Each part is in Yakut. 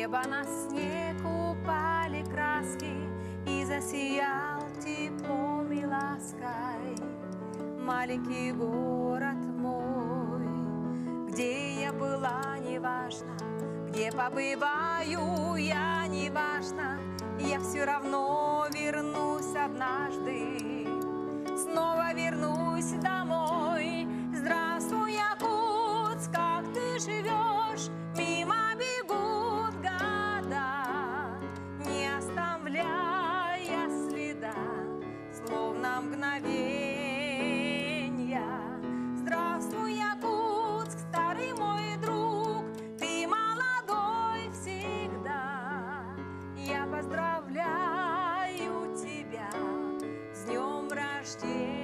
Небо на снег упали краски, И засиял теплом и лаской Маленький город мой. Где я была, неважно, Где побываю я, неважно, Я все равно вернусь однажды, Снова вернусь домой. Здравствуй, Якутск, как ты живешь? Мимо бегут года, не оставляя следа, словно мгновенья. Здравствуй, Якутск, старый мой друг, ты молодой всегда. Я поздравляю тебя с днем рождения.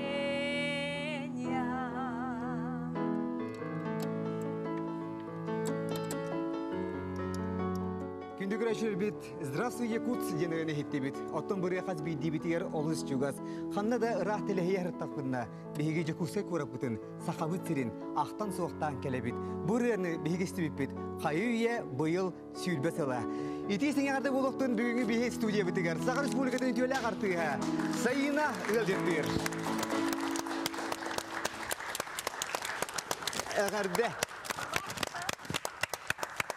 Күндү көрөөчүлэрбит, Здравствуй, Якутск диэн ырыаны иһиттибит. Оттон бу ырыа хас биирдиибитигэр олус чугас. Ханна да ыраах тэлэһийэ сырыттахпытына, биһиги Дьокуускай куораппытын, Сахабыт сирин ахтан-суохтаан кэлэбит. Бу ырыаны биһиги истибиппит хайы-үйэ быйыл 20 сыла. Итии сиҥэҕэрдэ буолуохтун бүгүҥҥү биһи студиябытыгар Саха Республикатын үтүөлээх артыыһа Саина ыалдьыттыыр. Эҕэрдэ!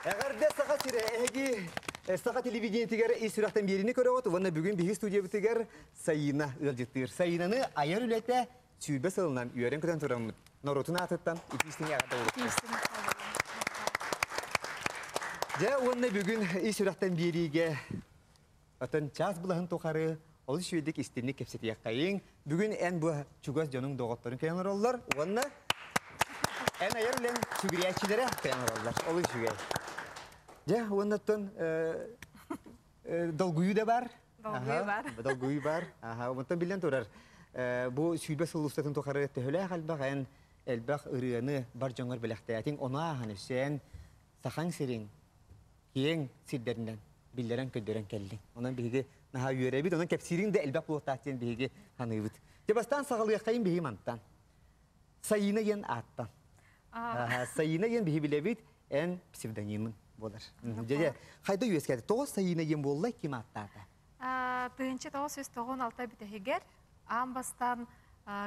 Эҕэрдэ Саха сирэ эһиги Саха телевидениетигэр ис сүрэхтэн биэриини көрөҕүт уонна бүгүн биһиги студиябытыгар Саина ыалдьыттыыр. Саинаны айар үлэтэ 20 сылынан үөрэн-көтөн тураммыт норуотун аатыттан итии эҕэрдэ буолуохтун. Дьэ уонна бүгүн ис сүрэхтэн биэриигэ атын чаас былаһын тухары олус үчүгэйдик истинник кэпсэтиэххэйиҥ. Бүгүн эн бу чугас дьонуҥ доҕотторун кэлэн олороллор уонна эн айар үлэҥ сүгүрүйээччилэрэ кэлэн олороллор. Олус үчүгэй. Дьэ уоннаттан долгуйуу да бар. Долгуйуу бар. Долгуйуу бар. Аха, онтон биллэн турар, бу 20 сыл устатын тухары төһөлөөх элбэх эн элбэх ырыаны бар дьоҥҥор бэлэхтээтиҥ, ону ааһан өссө эн Сахаҥ сирин киэҥ сирдэринэн биллэрэн-көрдөрөн кэллиҥ. Онон биһиги наһаа үөрэбит, онон кэпсиириҥ да элбэх буолуохтаах диэн биһиги саныыбыт. Дьэ бастаан саҕалыаххайын биһиги мантан. Саина диэн ааттан. Саина диэн биһи билэбит, эн псевдонимын буолар. Дьэ, хайда үөскээтэ? Тоҕо Саина диэн буолла, ким ааттаата? 1996 бүтэһигэр аан бастаан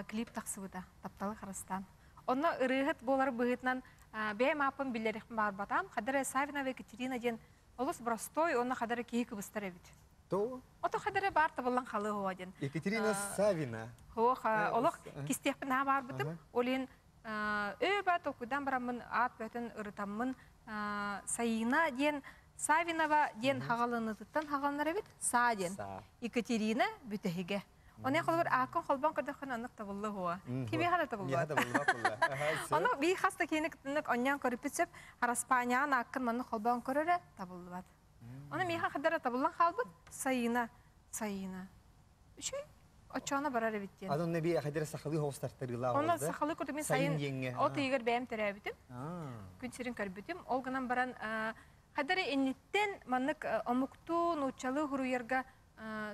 клип тахсыбыта «Тапталы харыстаан». Онно ырыаһыт буолар быһыытынан бэйэм ааппын биллэриэхпин баҕарбатаам. Хадара Савинова Екатерина диэн олус простой уонна хадара киһи кыбыстар эбит. То? Ото хадара баар табыллан халыы хуа диэн. Екатерина Савина. Хуох, олох кистиэхпин наһаа баарбытым. Ол иһин өө ба толкуйдаан бараммын аат бөтөн ырытаммын Саина диэн Савинова диэн хаҕалынытыттан хаҕалынар эбит Са диэн. Екатерина бүтэһигэ. Оны холобур ааккын холбоон көрдөххүнэ оннук табыллы хуа. Кимиэхэ да табыллыбат. Ону бии хас да киһини кытыннык онньоон көрүппүт сөп. Араспаанньаҕын ааккын маннык холбоон көрөрө табыллыбат. Ону миэхэ хадара табыллан хаалбыт Сайына. Сайына. Үчүгэй. Оччоҕуна барар эбит диэн. Аны онно бии хадара сахалыы хоҕустартарыылаах Онно сахалыы курдук мин сайын от ыйыгар бэйэм төрөөбүтүм. Күн сирин көрбүтүм. Ол гынан баран хадара инниттэн маннык омуктуу, нууччалыы хуруйарга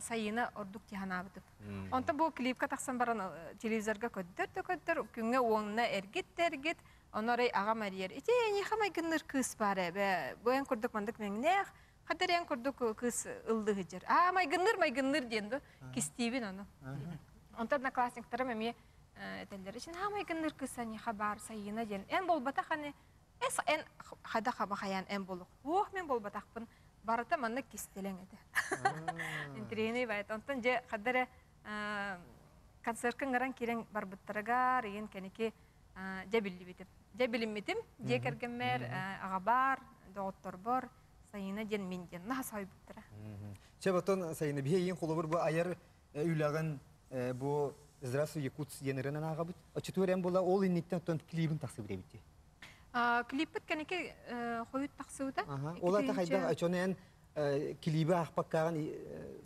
Сайыына ордук дии санаабытым. Онтон бу клипка тахсан баран телевизорга көрдөр да көрдөр, күҥҥэ уонна эргит да эргит, ону арай аҕам эрийэр. Ити эйиэхэ майгынныыр кыыс баар эбэ, бу эн курдук маннык мэҥнээх, хаддар эн курдук кыыс ыллыы сылдьар. Аа, майгынныыр, майгынныыр диэн ду, кистиибин ону. Онтон одноклассниктарым эмиэ этэллэр, ичи наһаа майгынныыр кыыс эйиэхэ баар Сайыына диэн. Эн буолбатах аны, эс эн хада хаба хайаан эн болук. Уох мен буолбатахпын. Барыта маннык кистэлэҥ этэ. Интириэһинэй баайт. Онтон дьэ хадда эрэ концертка ыҥыран киирэн барбыттарыгар ыйын кэники дьэ биллибитим. Дьэ билиммитим. Дьиэ кэргэммэр, аҕабар, доҕотторбор Сайыына диэн мин диэн наһаа соһуйбуттара. Чэ, оттон Сайыына, биһи эйиин холобур бу айар үлэҕин бу «Здравствуй, Якутск» диэн ырыанан ааҕабыт. Оччотугар эн була ол инниттэн оттон клибин тахсыбыт эбит дии. Клиппит кэники хойут тахсыбыта. Ол ата хайдах очону эн клиби аахпаккаҕын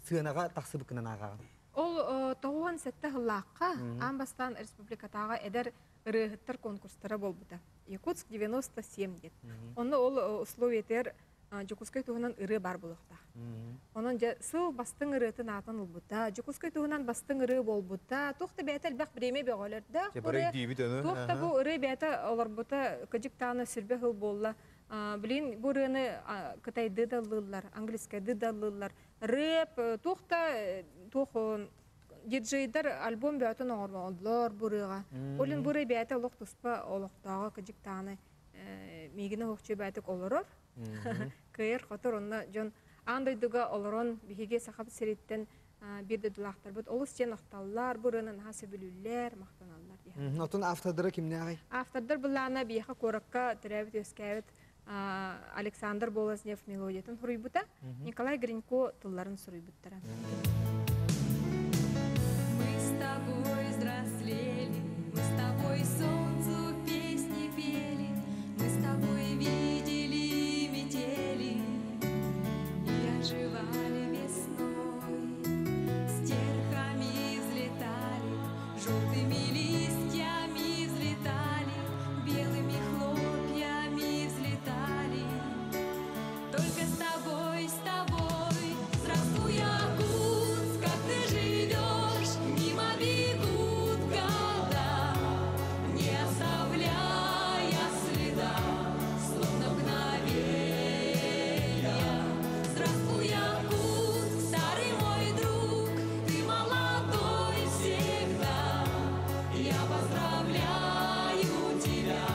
сыанаҕа тахсыбыккынан ааҕаҕын? Ол 97 сыллаахха аан бастаан республикатааҕы эдэр ырыаһыттар конкурстара буолбута. Якутск 97 диэн. Онно ол условиятыгар Дьокуускай туһунан ырыа баар буолуохтаах. Онон дьэ сыл бастыҥ ырыатын аатын ылбыта, Дьокуускай туһунан бастыҥ ырыа буолбута, туох да бэйэтэ элбэх бириэмэ бөҕөлөрдөөх ырыа, туох да бу ырыа бэйэтэ олорбута кыдьык даҕаны сүрбэ сыл буолла. Билин бу ырыаны кытайды да ыллыыллар, английскайды да ыллыыллар. Рэп, туох да туох диджейдар альбом бөтөн оҥороллор бу ырыаҕа. Ол бу ырыа бэйэтэ олох туспа олохтооҕо кыдьыктааны миигин оһохчу бээтик олорор. Кыайар-хотор онно дьон аан дойдуга олорон биһиги Сахабыт сириттэн биир дойдулаахтарбыт олус диэн ахталлар, бу ырыаны наһаа сөбүлүүллэр, махтаналлар диэн. Отун автордара кимнээҕий? Автордар былаана биһиэхэ куоракка төрөөбүт-үөскээбит Александр Болознев мелодиятын суруйбута, Николай Гринько тылларын суруйбуттара. Мы с тобой взрослели, мы с тобой солнцу песни пели, мы с тобой видели метели и оживали весной. Стерхами взлетали, желтыми листьями взлетали, белыми хлопьями взлетали. Только с тобой, с тобой. Здравствуй, Якутск, как ты живешь? Мимо бегут года, не оставляя следа, словно мгновенья. Здравствуй, Якутск, старый мой друг, ты молодой всегда. Я поздравляю тебя.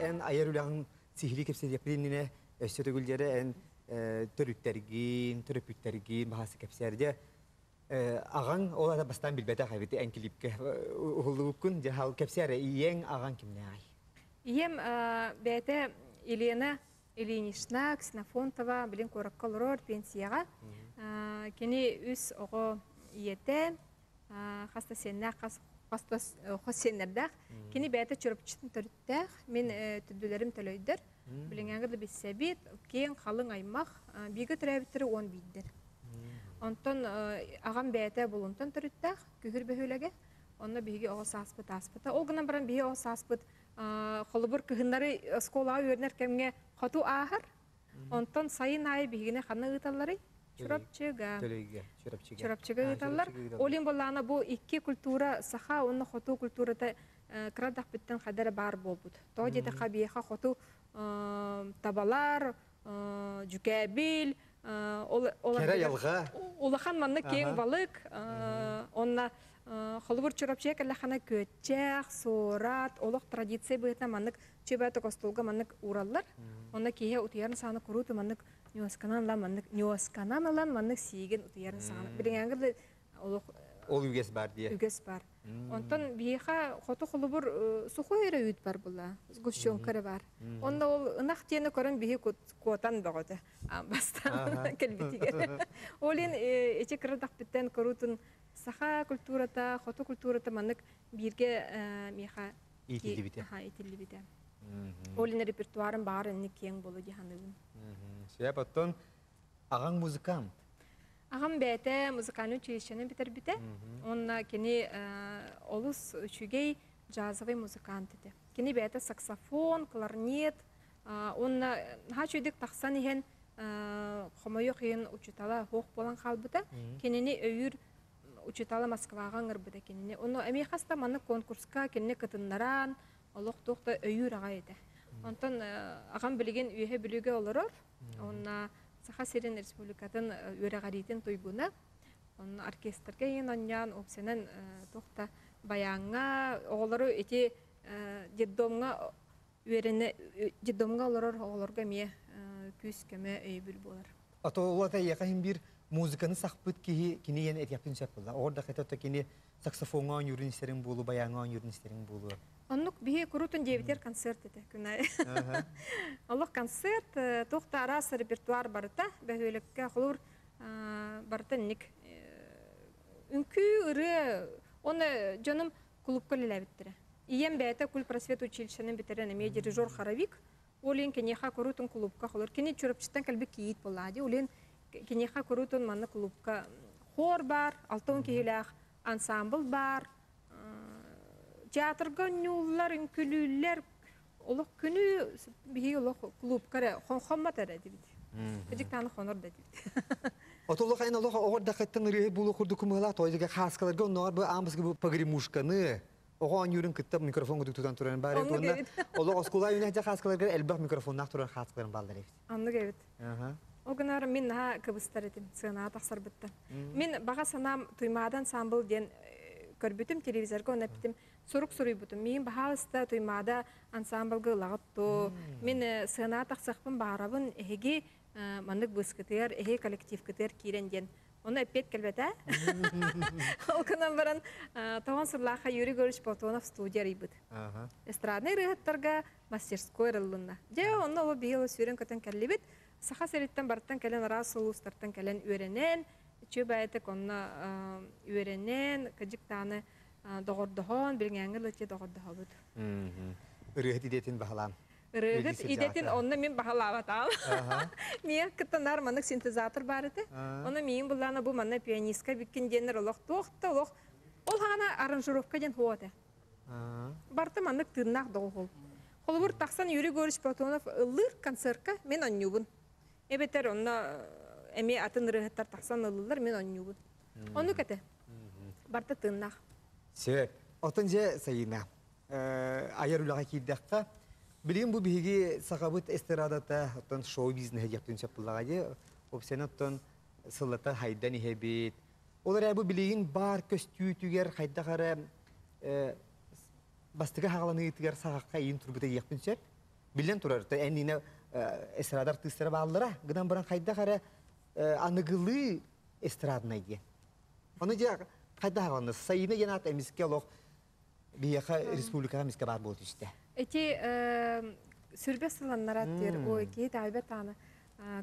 Эн айар үлэҕин сиһилии кэпсэтиэхпит иннинэ өссө төгүлдьэрэ эн төрүттэргин, төрөппүттэргин баһаасы кэпсээр. Дьэ, аҕаҥ ол ата бастаан билбэтэх эбит эн клипкэ уһуллубуккун. Дьэ, хал кэпсээр ийэҥ аҕаҥ кимнээҕий? Ийэм бэйэтэ Елена Ильинична Ксенофонтова билин куоракка олорор пенсияҕа. Кини үс оҕо ийэтэ, хас да сиэннээх, хас да хос сиэннэрдээх. Кини бэйэтэ Чурапчытын төрүттээх. Мин төрдүлэрим төлөйдөр. Билиҥҥээҥи да билсэбит, киэҥ халыҥ аймах, бииргэ төрөөбүттэрэ 11-дэр. Онтон аҕам бэйэтэ Булунтан төрүттээх, Күһүр бөһүөлэгэ. Онно биһиги оҕо сааспыт ааспыта. Ол гынан баран биһиги оҕо сааспыт холобур кыһыннары оскуолаҕа үөрэнэр кэмҥэ хоту ааһар. Онтон сайын аайы биһигини ханна ыыталларый? Чурапчыга. Чурапчыга. Чурапчыга ыыталлар. Ол иһин буоллаҕына бу икки культура саха уонна хоту культурата кыра эрдэхпиттэн хайда эрэ баар буолбут. Тоҕо диэтэххэ биһиэхэ хоту табалар, дьүкээбил, ол Кэрэ айылҕа. Улахан манна киэҥ балык, онно холобур Чурапчыга кэллэххинэ күөччэх, суорат, олох традиция быһыытынан маннык чөбөтөк остуолга маннык уураллар. Онно киһи утуйарын саҕана курууту маннык ньуосканан ылан маннык ньуосканан ылан маннык сиигин утуйарын саҕана. Билиҥҥээҥи да олох Ол үгэс бар дии. Үгэс бар. Онтон биһиэхэ хоту холобур сухой эрэ үүт бар була, сгущенка эрэ бар. Онно ол ынах диэни көрөн биһи куотан бөҕөтө бастаан кэлбитигэр. Ол иһин ичи кырадахпыттан куруутун саха культурата, хоту культурата маннык бииргэ миэхэ иитиллибитэ. Иитиллибитэ. Ол иһин репертуарым баар инник киэҥ болу дии саныыбын. Сөп, оттон аҕаҥ музыкант? Аҕам бэйэтэ музыкальнай училищены бүтэрбитэ. Уонна кини олус үчүгэй джазовый музыкант этэ. Кини бэйэтэ саксофон, кларнет, уонна наһаа үчүгэйдик тахсан иһэн хомойуох иһин учуутала суох буолан хаалбыта. Кинини өйүүр учуутала Москваҕа ыҥырбыта кинини. Ону эмиэ хас да маннык конкурска кинини кытыннаран, олох туох да өйүүр аҕай этэ. Онтон аҕам билигин Үөһэ Бүлүүгэ олорор. Уонна Саха сирин республикатын үөрэҕириитин туйгуна. Онно оркестрга иһин онньоон уопсайынан туох да байааҥҥа оҕолору ити детдомҥа үөрэнэ детдомҥа олорор оҕолорго эмиэ күүс-көмө өйөбүл буолар. Ото улата эйиэхэ иһин биир музыканы сахпыт киһи кини иэн этиэхпин сөп буолла. Оҕор да хата кини саксофоҥҥа оонньуурун истэриҥ буолуо, байааҥҥа оонньуурун истэриҥ буолуо. Оннук биһи курутун диэбитэр концерт этэ күн аайы. Олох концерт, туох да араас репертуар барыта, бөһүөлэккэ холуур барыта инник үҥкүү, ырыа, оны дьонум клубка үлэлээбиттэрэ. Ийэм бэйэтэ кульпросвет училищены бүтэрэн эмиэ дирижер хоровик. Ол иһин киниэхэ куруутун клубка холор. Кини Чурапчыттан кэлбит кийиит буоллаҕа дии. Ол иһин киниэхэ куруутун манна клубка хор бар, 60 киһилээх ансамбль бар, театрга оонньууллар, үҥкүлүүллэр. Олох күнү биһиги олох клубка эрэ хоммот эрэ дибит. Кыдьыктааны хонор да дибит. Отолох эн олох оҕор дахыттан ырыаһы булу курдук кымыһала тойдуга хааскаларга онноҕор бу аан бу погремушканы оҕо оонньуурун кытта микрофон кутук тутан туран баар эбит уонна олох оскуола үүнэ хааскаларга элбэх микрофоннаах турар хааскаларын бааллар эбит. Оннук эбит. Ол гынаар мин наһаа кыбыстар этим сыанаҕа тахсарбыттан. Мин баҕа санаам Туймаада ансамбл диэн көрбүтүм телевизорга онно эппитим сурук суруйбутум. Миигин баһаалыста Туймаада ансамблга ылаҕыт дуо? Мин сыанаҕа тахсыахпын баҕарабын. Эһиги маннык быыскытыгар, эһиги коллективкытыгар киирэн диэн. Ону эппиэт кэлбэтэ. Ол гынан баран тоҕон сыллаахха Юрий Егорович Платонов студия арыйбыт. Эстраднай ырыаһыттарга мастерской арыллынна. Дьэ, онно ол биһиги сүүрэн-көтөн кэллибит. Саха сириттэн барыттан кэлэн араас улуустартан кэлэн үөрэнэн, үчүгэй баайытык онно үөрэнэн, кыдьык даҕаны доҕордоһон, билиҥээҥҥи лыччы доҕордоһобут. Ырыаһыт идэтин баһылаан. Ырыаһыт идэтин онно мин баһылаабатаҕым. Миэхэ кытта наар маннык синтезатор баар этэ. Ону миигин буллаана бу манна пианистка эбиккин диэннэр олох туох да олох ол хаана аранжировка диэн хуо этэ. Барыта маннык тыыннаах доҕуһуол. Холобур, тахсан Юрий Егорович Платонов ыллыыр концертка мин онньуубун. Эбэтэр онно эмиэ атын ырыаһыттар тахсан ыллыыллар, мин онньуубун. Оннук этэ. Барыта тыыннаах. Сөп. Оттон дьэ Сайыына, айар үлэҕэ киирдэххэ, билигин бу биһиги сахабыт эстрадата, оттон шоу-бизнеһэ диэхтин сөп буллаҕа дии. Опсен оттон сыллата хайдан иһэбит. Ол эрэ бу билигин баар көстүүтүгэр хайдах эрэ бастакы хаҕаланыытыгар саҕахха иин турбута диэхпин сөп. Биллэн турар, эннинэ эстрада артыыстара бааллара, гынан баран хайдах эрэ аныгылыы эстраднай диэн. Ону дьэ хайдах хаҕаланна? Сайыына диэн аат эмискэ олох биһиэхэ республикаҕа эмискэ баар буола түстэ. Ити сүрбэ сыланнара диир, ой, киһи таайбат тааны.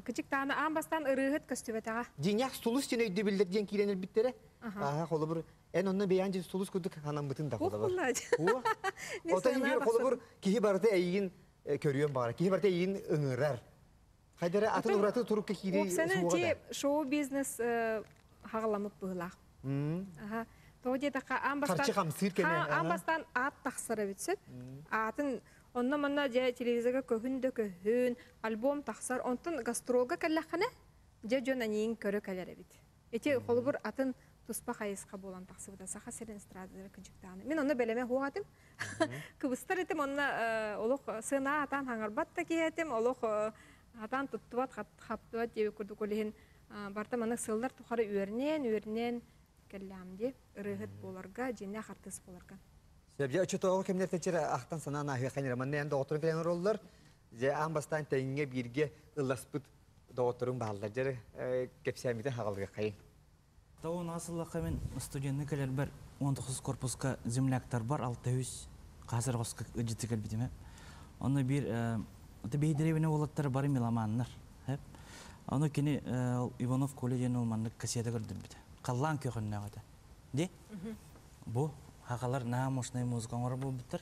Кычык тааны аан бастаан ырыаһыт көстүбэтэҕэ. Дьиҥнээх сулус диэн өйдөбүллэр диэн киирэн өлбүттэрэ. Ааһа, холобур, эн онно бэйэҥ дьин сулус курдук санаммытын да холобур. Оттон биир холобур киһи барыта эйигин көрүөн баҕарар, киһи барыта эйигин ыҥырар. Хайдара атын ураты турукка киирии суоҕа да. Шоу-бизнес хаҕаламмыт быһыылаах. Аха. Тоҕо диэтэххэ, аан бастаан Харчы хамсыыр кэмэ. Аан бастаан аат тахсар эбит сөп. Аатын онно-манна дьэ телевизорга көһүн да көһүн, альбом тахсар. Онтон гастролга кэллэххинэ, дьэ дьон эйигин көрө кэлэр эбит. Ити холобур атын туспа хайысха буолан тахсыбыта Саха сирин эстрадалара кыдьыктааны. Мин онно бэлэмэ суох этим. Кыбыстар этим онно олох сыана атаан хаҥарбат да киһи этим, олох атаан туттубат, хаптыбат диэбит курдук ол иһин барыта маннык сыллар тухары үөрэнэн, үөрэнэн кэллэҕим дии. Ырыаһыт буоларга, дьиҥнээх артыыс буоларга. Сөп, оччотооҕу кэмнэртэн чэрэ ахтан санаан ааһыахха ньыра. Манна эн доҕотторуҥ кэлэн олороллор. Дьэ, аан бастаан тэҥҥэ бииргэ ылласпыт доҕотторуҥ бааллар. Дьэ, кэпсээммитин хаҕалыаххайыҥ. Тоҕо сыллахха мин студенны кэлэрбэр 19 корпуска земляктарбар 600 хаасар хоска ыдьыты кэлбитим. Онно биир биһи дэриэбинэ уолаттара бары меломаннар. Ону кини Иванов Коля диэн ол маннык кассета көрдөрбүтэ. Халлаан күөхөннөөх этэ. Ди? Бу хахалар наһаа мощный музыка оҥорор буолбуттар.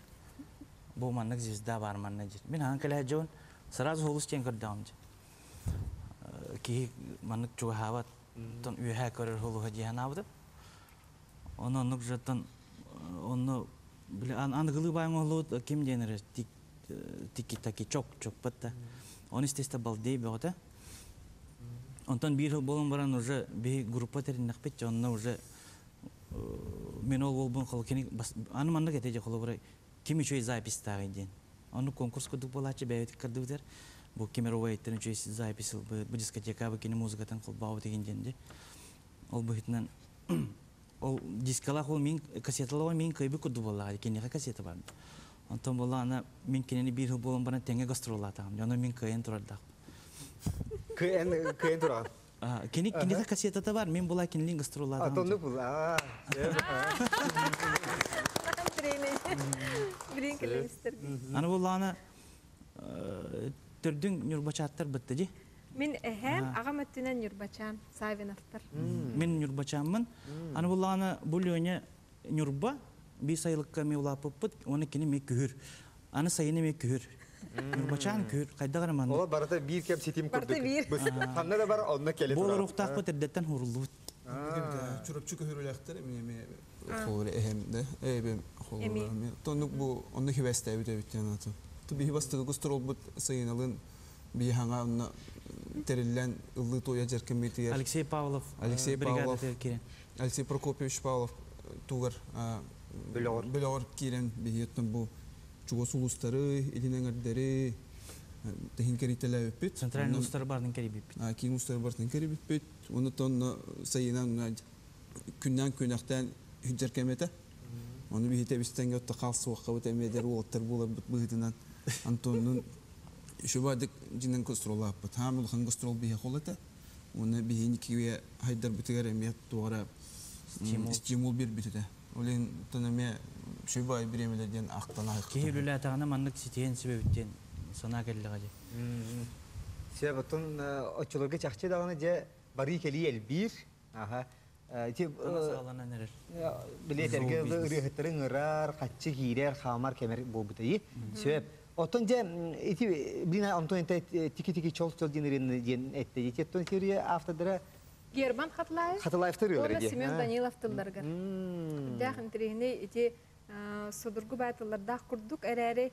Бу маннык звезда баар манна диир. Мин хаһан кэлэ дьон сразу холус диэн көрдөҕүм дии. Киһи маннык чугаһаабат, тон үөһээ көрөр холуһа дии санаабытым. Ону оннук жаттан онно били аныгылыы баайын оһолуут ким диэн эрэ тики-таки чок-чок батта. Оны истэ балдей бөҕөтө. Онтон биир сыл буолан баран уже биһи группа тэриннэхпит, онно уже мен ол уолбун хол кини аны маннык этэ дьэ холобура ким үчүгэй записьтааҕый диэн. Ону конкурс курдук буолааччы бэйэбит кырдыбытар. Бу Кемеровойтан үчүгэй запись ылбыт, бу дискотека бу кини музыкатын холбообут игин диэн ди. Ол быһыытынан ол дискалаах ол мин кассеталаах мин кыайбыт курдук буоллаҕа киниэхэ кассета бар. Онтон буоллаҕына мин кинини биир сыл буолан баран тэҥҥэ гастроллаатаҕым. Ону мин кыайан турардаах. Кыайан кыайан тураҕын. Кини киниэхэ кассетата бар, мин була кинилиин гастроллаатаҕым. Атоннук була. Аны буоллаҕына төрдүҥ Ньурбачааттар бытты дии. Мин эһээм аҕам өттүнэн Ньурбачаан, Савиновтар. Мин Ньурбачааммын. Аны буоллаҕына бу Леня Ньурба биир сайылыкка эмиэ улааппыппыт, уонна кини эмиэ күһүр. Аны сайын эмиэ күһүр. Ньурбачаан күһүр, хайдах эрэ маннык. Ол барыта биир кэм ситим курдук. Барыта биир. Ханна да бар, онно кэлэ турар. Буолар эрдэттэн хууруллубут. Чурапчы көһөрүүлээхтэр эмиэ эмиэ холобура эһэм да эбэм холобура эмиэ. Оннук бу онно хибэстээбит эбит диэн атын. Биһи бастакы гастролбут Сайыналын биһи хаҥа онно тэриллэн ыллыы туойа дьэркэммитигэр Алексей Павлов Алексей Павлов бригадатыгар киирэн. Алексей Прокопьевич Павлов тугар Бөлөҕөр. бөлөҕөр киирэн биһи оттон бу чугас улуустары, илин эҥэрдэри тэһин кэрийтэлээбиппит. Центральный улуустары бардын кэрийбиппит. Киин улуустары бардын кэрийбиппит. Оннуттан сайынан күннээн күнэхтээн хүддэр кэмэтэ. Ону биһи тэбистэнгэ отто хаалсуоххабыт эмиэдэр уолаттар буоларбыт быһыытынан Антоннун шубадык дьинэн гастроллааппыт. Хаам улахан гастрол биһи холата. Уонна биһини киуе хайдарбытыгар эмиэ туора стимул биэрбит этэ. Олен тон эмиэ шубай бириэмэлэр диэн ахтан Киһи үлэлээтэҕинэ маннык ситиһэн сүбэбиттен санаа кэллэҕэ дии. Сөп, оттон оччолорго чахчы даҕаны дьэ барыы кэлии элбиир. Аха. Ити Саҕаланан эрэр. билиэтэргэ ырыаһыттары ыҥырар, хаччы киирэр, хаамар кэмэр буолбута и. Сөп. Оттон дьэ ити блин Антон тики-тики чол-чол диэн ырыаны диэн этте. Ити оттон теория автордара Герман Хатлаев. Хатылаевтар ырыалары Уонна дии. Семен Данилов тылларыгар. Дээх интириэһинэй ити судургу баатыллардаах курдук эрээри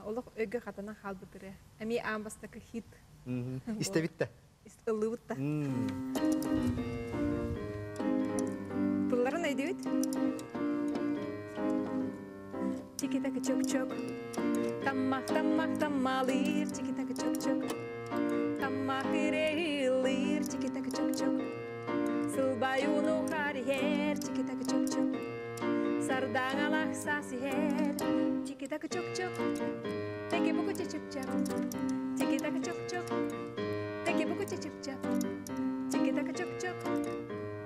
олох өйгө хатанан хаалбыт ырыа. Эмиэ аан бастакы хит. Истэбит да. Ыллыбыт да. Тылларын өйдүбүт. Тики-таки чок-чок. Таммах, таммах, таммалыыр. Тики-таки чок-чок. Таммах ирейлыыр. Тики-таки чок-чок. Сылбайуну хариһэр. Тики-таки чок-чок. Сардаҥалах сасиһэр. Тики-таки чок-чок. Теки буку чичик-чак. Тики-таки чок-чок. Теки буку чичик-чак. Тики-таки чок-чок.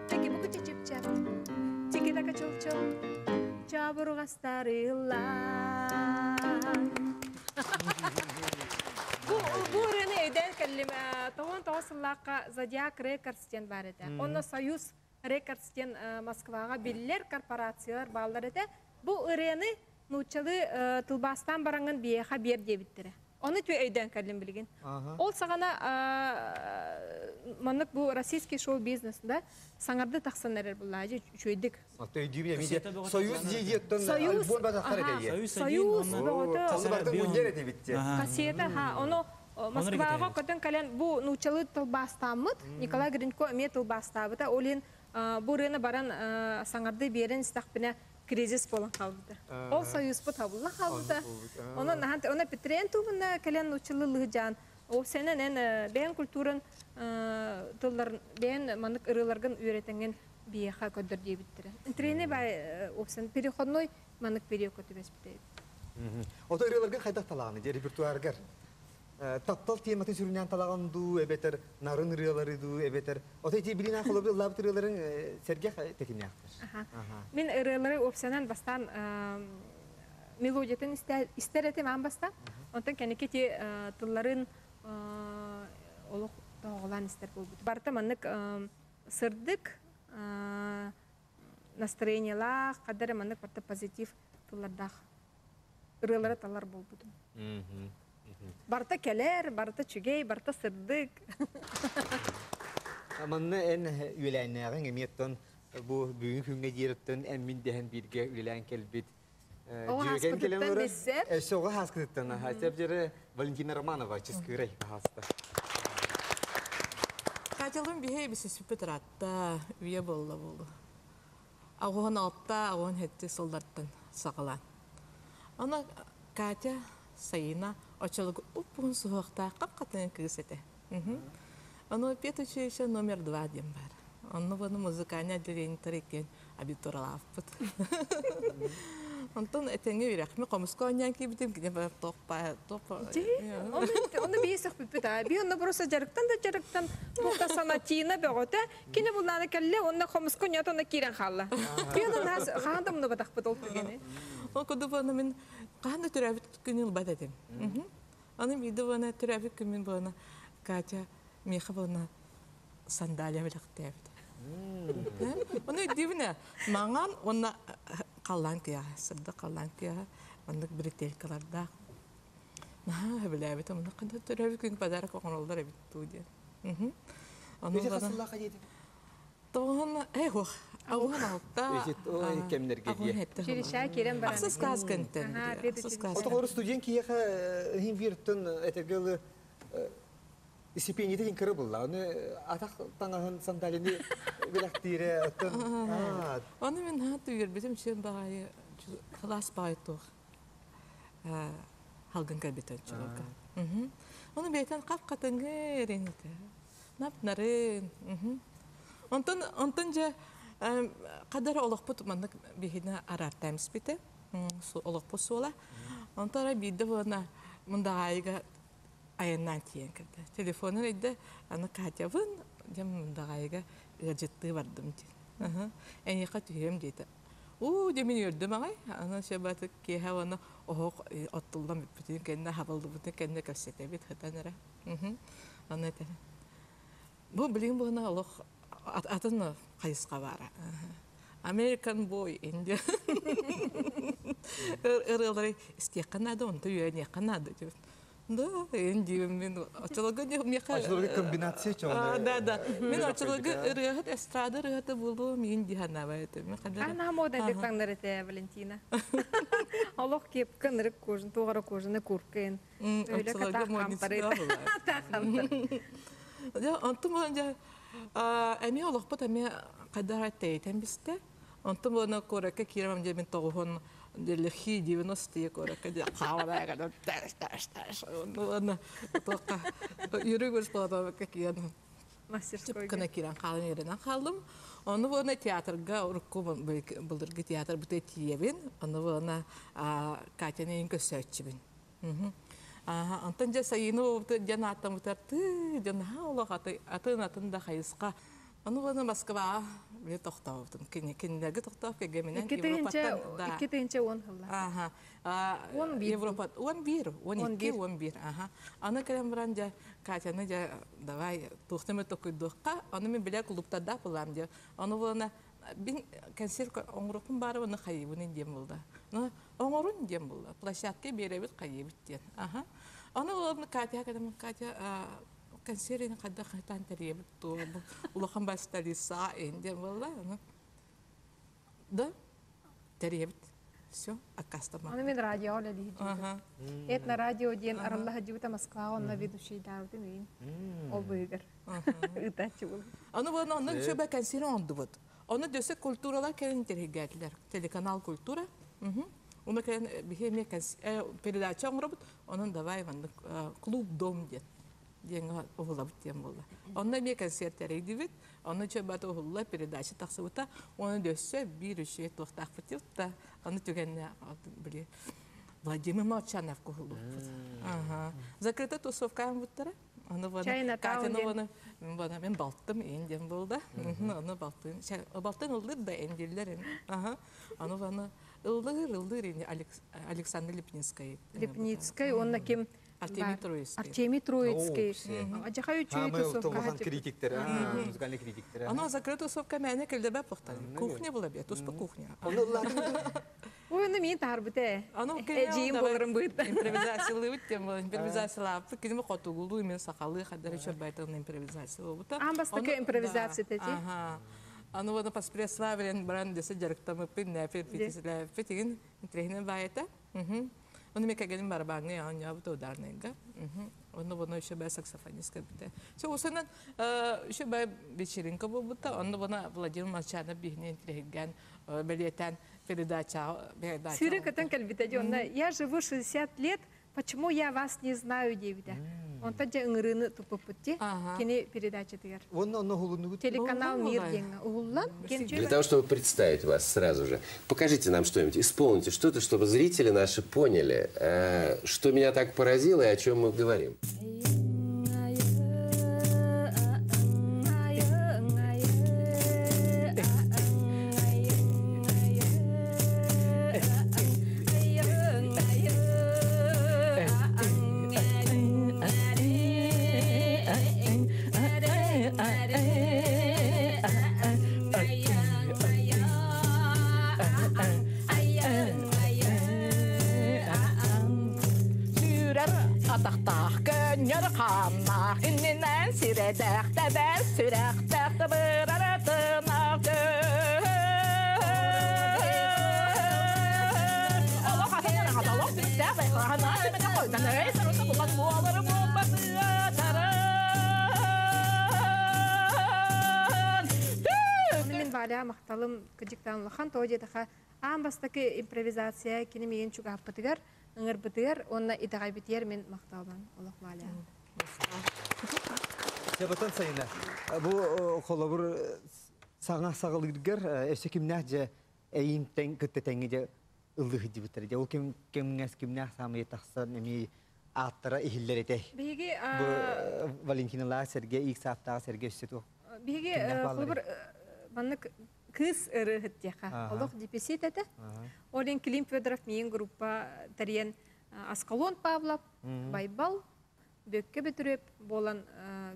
Теки буку чичик-чак. Тики-таки чок-чок. Чабурҕастарыллан. Бу бу ырыаны өйдөөн кэллим. Тоҕон тоҕо сыллаахха Зодиак Рекордс диэн баар этэ. Онно Союз Рекордс диэн Москваҕа биллэр корпорациялар бааллар этэ. Бу ырыаны нууччалыы тылбаастаан бараҥҥын биһиэхэ биэр диэбиттэрэ. Ону тү өйдөөн кэллим билигин. Ол саҕана маннык бу российский шоу-бизнес да саҥарды тахсан эрэр буллаажы үчүгэйдик. Союз дии-диэттэн Союз, альбом батахтар аха. этэ. Союз бөҕөтө. Союз мунньар этибит. Кассета, ха, ону Москваҕа көтөн кэлэн бу нууччалыы тылбаастааммыт Николай Гринько эмиэ тылбаастаабыта. Ол иһин бу ырыаны баран саҥарды биэрэн истэхпинэ кризис буолан хаалбыта. Ол союзпут табылла хаалбыта. Онон наһан оны Петрен тубунна кэлэн нууччалыы лыһыдьаан ол сенен эн бэйэн культуран тылларын бэйэн маннык ырыаларгын үөрэтэҥҥин биһиэхэ көрдөр диэбиттэрэ. Интрени бай опсен переходной маннык период көтүбэспитэ. Ото ырыаларгын хайдах талааны же репертуаргар? Таптал тематын сүрүнээн талаҕын дуу, эбэтэр нарын ырыалары дуу, эбэтэр ото ити билин холобур ыллаабыт ырыаларыҥ сэргэх тэтимнээхтэр. Мин ырыалары опсенан бастаан мелодиятын истэр этим аан бастаан. Онтон кэнники ти тылларын олох тоҕолоон истэр буолбут. Барыта маннык сырдык настроениелаах, хадара маннык барыта позитив тыллардаах ырыалары талар буолбутум. Барыта кэлэр, барыта үчүгэй, барыта сырдык. Манна эн үөлээннээҕиҥ эмиэттэн бу бүгүн күҥҥэ диэриттэн эн мин дэһэн бииргэ үлэлээн кэлбит Оҕо хааскытыттан билсэр. Өссө оҕо хааскытыттан аһааччы дьэрэ Валентина Романова чыскыырай хаһааста. Катялым биһи бисиспит ыраатта үйэ буолла буолу. Аҕыһын алта, аҕыһын хэти сыллартан саҕалаан. Аны Катя Сайына оччолорго уп-уһун суһуохтаах хап-хатыҥа кыыс этэ. Ону педучилище номер два диэн баар. Онно буну музыкальный отделениетар иккиэн абитуралааппыт. Онтон этэҥҥэ үрэхми хомуска оонньоон киирбитим кини бар тохпа тохпа Оны бии сөхпүппүт аа. Би онно просто дьарыктан да дьарыктан туохта санатина бөҕөтө. Кини буллааны кэллэ онно хомуска оонньоото онно киирэн хаалла. Би онно наһаа хаһан да умнубатахпыт ол түгэни. Ол курдук буолна мин хаһан да төрөөбүт күнү ылбат этим. Аны биирдэ буолна төрөөбүт күммүн буолна Катя миэхэ буолна сандалия бэлэхтээбит. Ону өйдүүбүн ээ, маҥан уонна халлаан кыаҕа, сырдык халлаан кыаҕа, маннык бретелькалардаах. Наһаа сөбүлээбитим, онно ханна төрөөбүт күн подарок оҥороллор эбит дуу диэн. Ону Ити хас сыллаахха диэтиҥ? Тоғын, эй, хух. Аухан алта. Ой, кемнерге дие. Училища кирен баран. Ахсыс класс кэнтен. Ахсыс класс. Отоҕор студент киһиэхэ иһин бииртэн этэргелы стипендията кыра булла. Оны атах таҥаһын сандалини билэхтиире оттон. Оны мен хат үйөрбүтүм чүөн багайы класс багай туох. Халгын кэлбитен чуларга. Оны бейтен кап катыңгы ренете. Нап нарын. Онтон же кадара олохпут маннык биһине арартаймс бите. Олохпут суола. Онтон бидде буна мындагайга айаннан тиен кирде. Телефонун өйдө аны Катябын дем мындагайга ыжытты бардым дин. Эйха түһөм дейт. У демин өрдүм агай. Аны шабаты кеһә аны охок оттулдан бүтүн кенне хабылды бүтүн кенне көрсөтөбүт хытанара. Аны этер. Бу билин буна олох атын кайыска бара. American boy инде. Ырылары истиякканады, онто үйәнекканады деп. Да, инде мен ачылыгы не меха. Ачылыгы комбинация чоңда. Да, да. Мен ачылыгы ырыгыт эстрада ырыгыты булу мен дихана это. Мен кадar. Ана мода деп таңдар Валентина. Олох кеп кынырык кожын, тугара кожыны куркын. Өйлө ката хамтары. Да, онтум болан эми олохпут эми кадар тейтен бисте. Онтум болан коракка киремем же мен тогухон лихи 90-е коракка же кавада гада таш таш таш. Онна тока юрүгүс болот киен. Мастерской. Кына кирен калым еринен калдым. Оны буна театрга урукку былдыргы театр бute тиебин. Оны буна Катяны көсөчүбүн. Ага, антон же сайыны жана аттам утарты, жана олох аты атын атын да хайыска. Аны буна Москва биле токтоптум. Кинилерге токтоп келгеменен Европаттан. 2010 жылда. Ага. Европа 11, 12, 11. Ага. Аны келем баран же Катяны же давай тухтеме токуйдукка, аны мен биле клубтарда булам же. Аны буна бин концерт оңрукун бары оны хайыбын дем булды. Ну, оңорун дем булды. Площадка беребит хайыбыт ден. Ага. Аны улабны Катя кадам Катя концертин кадда хатан теребит ту. Улахан басталиса дем булды. Да? Теребит. Все, аккастама. Аны мен радио оле дейdi. Этно радио ден араллаха жибита Москва онна ведущий даутын үйін. Ол быгыр. Ытачы бол. Аны бұны онның шөбә концерт онды бұд. Оны дөсө культуралар келин тергәтләр. Телеканал Культура. Оны келин бихеме передача оңробут, onun давай ванды клуб дом дет. Денга оғыла бүттен болды. Онна ме концерттер едибит, оны чөбәт оғыла передача тақсыбыта, оны дөсө бир үше тоқтақ бітіп, оны түгенне біле Владимир Молчанов кухулу. Ага. Закрыта тусовка буттара. Оны вана Катяны вана вана мен балттым эндем болды. Оны балттым. Балттын ылдыр да эндиллер. Ага. Аны вана ылдыр инде Александр Липницкий. Липницкий, онна ким? Артемий Троицкий. Артемий Троицкий. Ажахай үчүй тусовка. Критиктер, музыкальный критиктер. Аны закрыта тусовка мәне келде бә похтан. Кухня була бит, туспа кухня. Оны ылладың. Ой, оны мен тар бите. Эжиим болырым быт. Импровизациялы бит, импровизациялы. Кидеме котугулу мен сакалы хадары чөбайтын импровизация бут. Амбастыка импровизация тети. Ага. Аны вона поспреславлен бран десе жарыктамы пин нәфер питисле фитигин трехне байта. Оны мен кәгеним барбаңы ян ябыт ударнынга. Оны бұны еще бә саксофонистка бите. Все усынан еще бә вечеринка бу бута. Оны бұны Владимир Молчанов бихнен трехген белетен передача. Сюрик көтөн кәлбите онна. Я живу 60 лет, почему я вас не знаю, дейбите. Онта же ыңырыны тупупутти. Кини передача тигер. Телеканал Мир деньги. Уллан. Для того, чтобы представить вас сразу же, покажите нам что-нибудь, исполните что-то, чтобы зрители наши поняли, что меня так поразило и о чем мы говорим. Kanna, inni nän siredähtä, bär syrähtä, börarötö. Мин Валя махталым кыдьыктаан улахан тоҕо диэтэхэ аан бастакы импровизация кини миигин чугаһаппытыгар, ыҥырбытыгар уонна итэҕэйбитигэр мин махталбын олох Валя. Дьабатан сайына. Бу холобур саҥа саҕалыыргар өссө кимнээх дьэ эйин тэҥ кытта тэҥҥэ дьэ ыллыы сылдьыбыттар дьэ ол ким кимҥэс кимнээх саамай тахсан эмиэ ааттара иһиллэр этэй. Биһиги Бу Валентиналаах Сергей Ик саптаах Сергей өссө туох биһиги кимнээх баалларый? холобур маннык кыыс ырыаһыт диэхэ олох дефицит этэ. Ол иһин Клим Федоров миин группа тэрийэн Аскалон Павлов, Байбал, Бүөккэ Бөтүрүөп буолан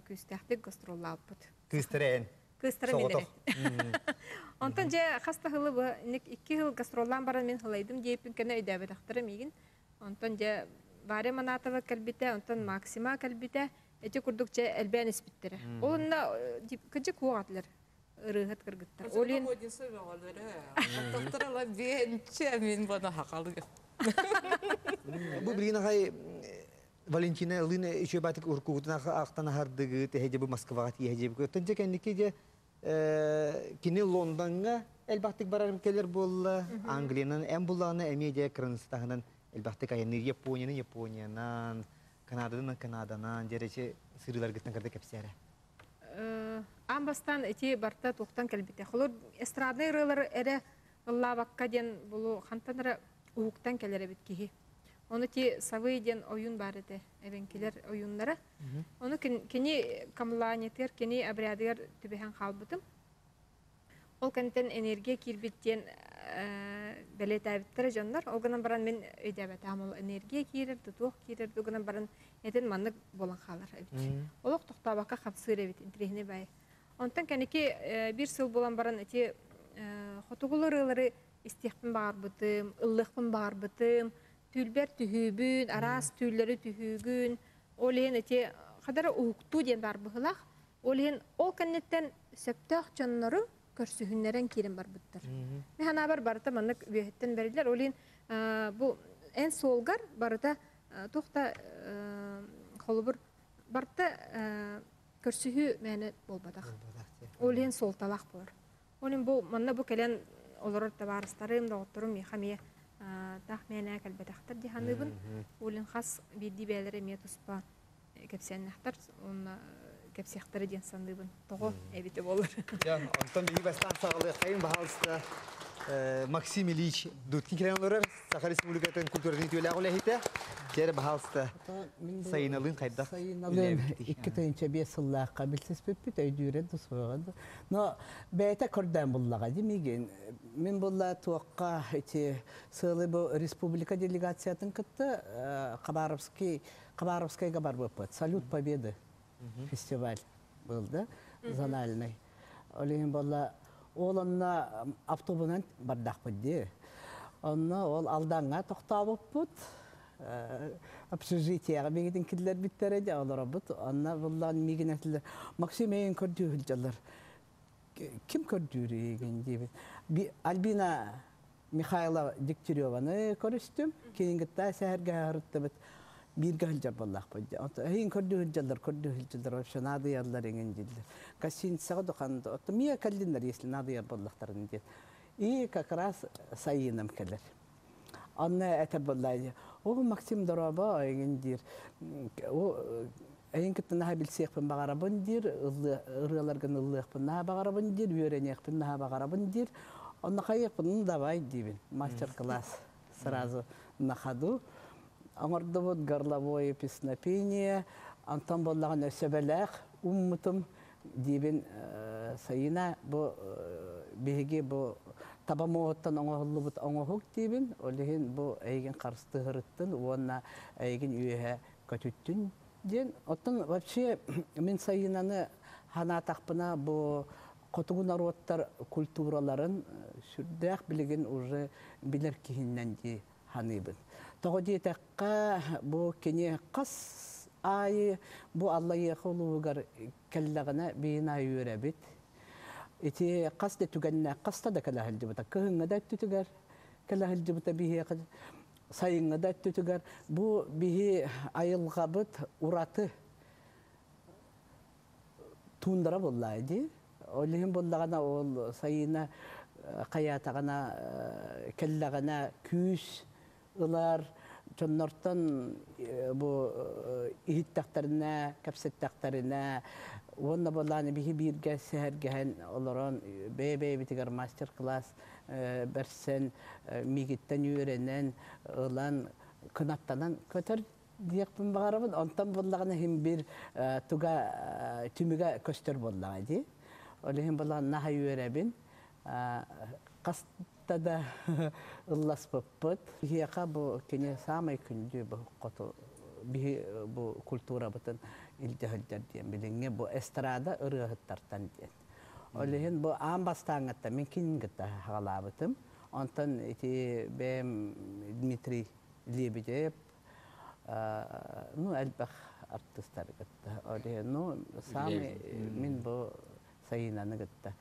күүстээхтик гастроллаабыппыт. Кыыстара эн. Кыыстара мин эрэ. Онтон дьэ хас да сылы икки сыл гастроллаан баран мин сылайдым диэппин кэннэ өйдөөбөтөхтөрө миигин. Онтон дьэ Варя Манатова кэлбитэ, онтон Максима кэлбитэ. Ити курдук дьэ элбээн испиттэрэ. Ол онно кыдьык уох атылар ырыаһыт кыргыттар. Ол иһин Бу билигин аҕай Валентина ылыын үчүгэй баатык уруккугутун ахтан аһардыгыт, эһэ дьэ бу Москваҕа тиийэ дьиэбит. Оттон дьэ кэнники дьэ кини Лондоҥҥа элбэхтик барар кэлэр буолла, Англиянан эн буллаҕына эмиэ дьэ кыраныссатаһынан элбэхтик айанныыр Японияны Япониянан, Канададан Канаданан дьэ эрэ сырыыларгыттан кырда кэпсээрэ. Аан бастаан ити барта туохтан кэлбитэ. Холор эстраднай ырыалары эрэ ыллаабакка диэн булу хантан эрэ уһуктан кэлэр эбит киһи. Ону ти Савый диэн ойуун баар этэ, эбэҥкилэр ойууннара. Ону кини камлаанитыгар, кини обрядыгар түбэһэн хаалбытым. Ол кэнниттэн энергия киирбит диэн бэлиэтээбиттэрэ дьоннор. Ол гынан баран мин өйдөөбөтөҕүм ол энергия киирэр, тутуох киирэр, бу гынан баран этин маннык буолан хаалар эбит. Олох тохтообокко хамсыыр эбит, интириэһинэй баайы. Онтон кэнники биир сыл буолан баран ити хотугул ырыалары истиэхпин баҕарбытым, ыллыахпын баҕарбытым, түүлбэр түһүүбүн, араас түүллэри түһүүгүн, ол иһин ити хадара уһуктуу диэн баар быһыылаах. Ол иһин ол кэнниттэн сөптөөх дьоннору көрсүһүннэрэн киирэн барбыттар. Мин санаабар барыта маннык үөһэттэн бэриллэр. Ол иһин бу эн суолгар барыта туох да холобур барыта көрсүһүү мээнэ буолбатах. Ол иһин суолталаах буолар. Ол иһин бу манна бу кэлэн олорор табаарыстарым, доҕотторум миэхэ эмиэ таах мээнэ кэлбэтэхтэр дии саныыбын. Ол иһин хас биирдии бэйэлэрэ эмиэ туспа кэпсээннэхтэр уонна кэпсиэхтэрэ диэн саныыбын. Тоҕо эбитэ буолар. Дьон, онтон биһиги бастаан саҕалыаххайын, баһаалыста Максим Ильич Дудкин кэлэн олорор, Саха Республикатын культуратын үтүөлээх үлэһитэ. Кэрэ, баһаалыста, Сайыналыын хайдах Сайыналыын 2005 сыллаахха билсиспиппит, өйдүүрэ да суоҕа да. Но бэйэтэ көрдөөн буллаҕа дии миигин. Мин булла туохха ити сыалы бу республика делегациятын кытта Хабаровский Хабаровскайга барбыппыт. Салют Победы фестиваль был да, зональный. Ол иһин буолла ол онно автобунан бардахпыт дии. Онно ол Алдаҥҥа тохтообуппут. Общежитиеҕа миигин киллэрбиттэрэ дьэ олоробут. Онно буллаан миигин этилэр Максим эйин көрдүү сылдьаллар. Ким көрдүүр эйигин диибин. Альбина Михайлова Дегтяреваны көрүстүм. Кинин кытта сэһэргэ сырыттыбыт. Бииргэ сылдьар буоллаахпыт. Эһиин көрдүү сылдьаллар, көрдүү сылдьаллар, вообще наадыйаллар эҥин дииллэр. Гостиницаҕа духанды, оттон миэ кэллиннэр, если наадыйар буоллахтарын диэн. И как раз Сайыным кэлэр. Онно этэр буоллаа, о, Максим дорообо эҥин диир. О, эйин кытта наһаа билсиэхпин баҕарабын диир, ырыаларгын ыллыахпын наһаа баҕарабын диир, үөрэниэхпин наһаа баҕарабын диир. Онно хайыахпын, ну давай диибин, мастер-класс сразу на ходу. Оҥордубут горловое песнопение, онтон буоллаҕына өссө бэлээх уммутум диибин Сайына бу биһиги бу таба муоһуттан оҥоһуллубут оҥоһук диибин, ол иһин бу эйигин харыстыһырыттын уонна эйигин үөһэ көтүттүн диэн. Оттон вообще мин Сайынаны санаатахпына бу хотугу норуоттар культураларын сүрдээх билигин уже билэр киһиннэн дии саныыбын. Тоҕо диэтэххэ, бу кини хас аайы бу Аллайыаха улууһугар кэллэҕинэ биһин аайы үөрэбит. Ити хас да түгэннээх хаста да кэлэ сылдьыбыта. Кыһыҥҥы да өттүтүгэр кэлэ сылдьыбыта биһиэхэ. Сайыҥҥы да өттүтүгэр бу биһи айылҕабыт ураты туундара буоллаа дии. Ол иһин буоллаҕына ол сайына хайаатаҕына кэллэҕинэ күүс ылар, дьоннортон бу иһиттэхтэринэ, кэпсэттэхтэринэ уонна буоллааны биһи бииргэ сэһэргэһэн олорон бэйэ-бэйэбитигэр мастер-класс бэрсэн, миигиттэн үөрэнэн, ылан, кынаттанан көтөр диэхпин баҕарабын. Онтон буоллаҕына иһин бир туга түмүгэ көстөр буоллаҕа дии. Ол иһин буоллаҕына наһаа үөрэбин. Хаста да ылласпыппыт. Биһиэхэ бу кини саамай күндү бу хоту биһи бу культурабытын илдьэ сылдьар диэн билиҥҥи бу эстрада ырыаһыттартан диэн. Ол иһин бу аан бастааҥҥыттан мин кинин кытта хаҕалаабытым. Онтон ити бэйэм Дмитрий Лебедев, ну, элбэх артыыстары кытта. Ол иһин, ну, самый мин бу Сайыынаны кытта.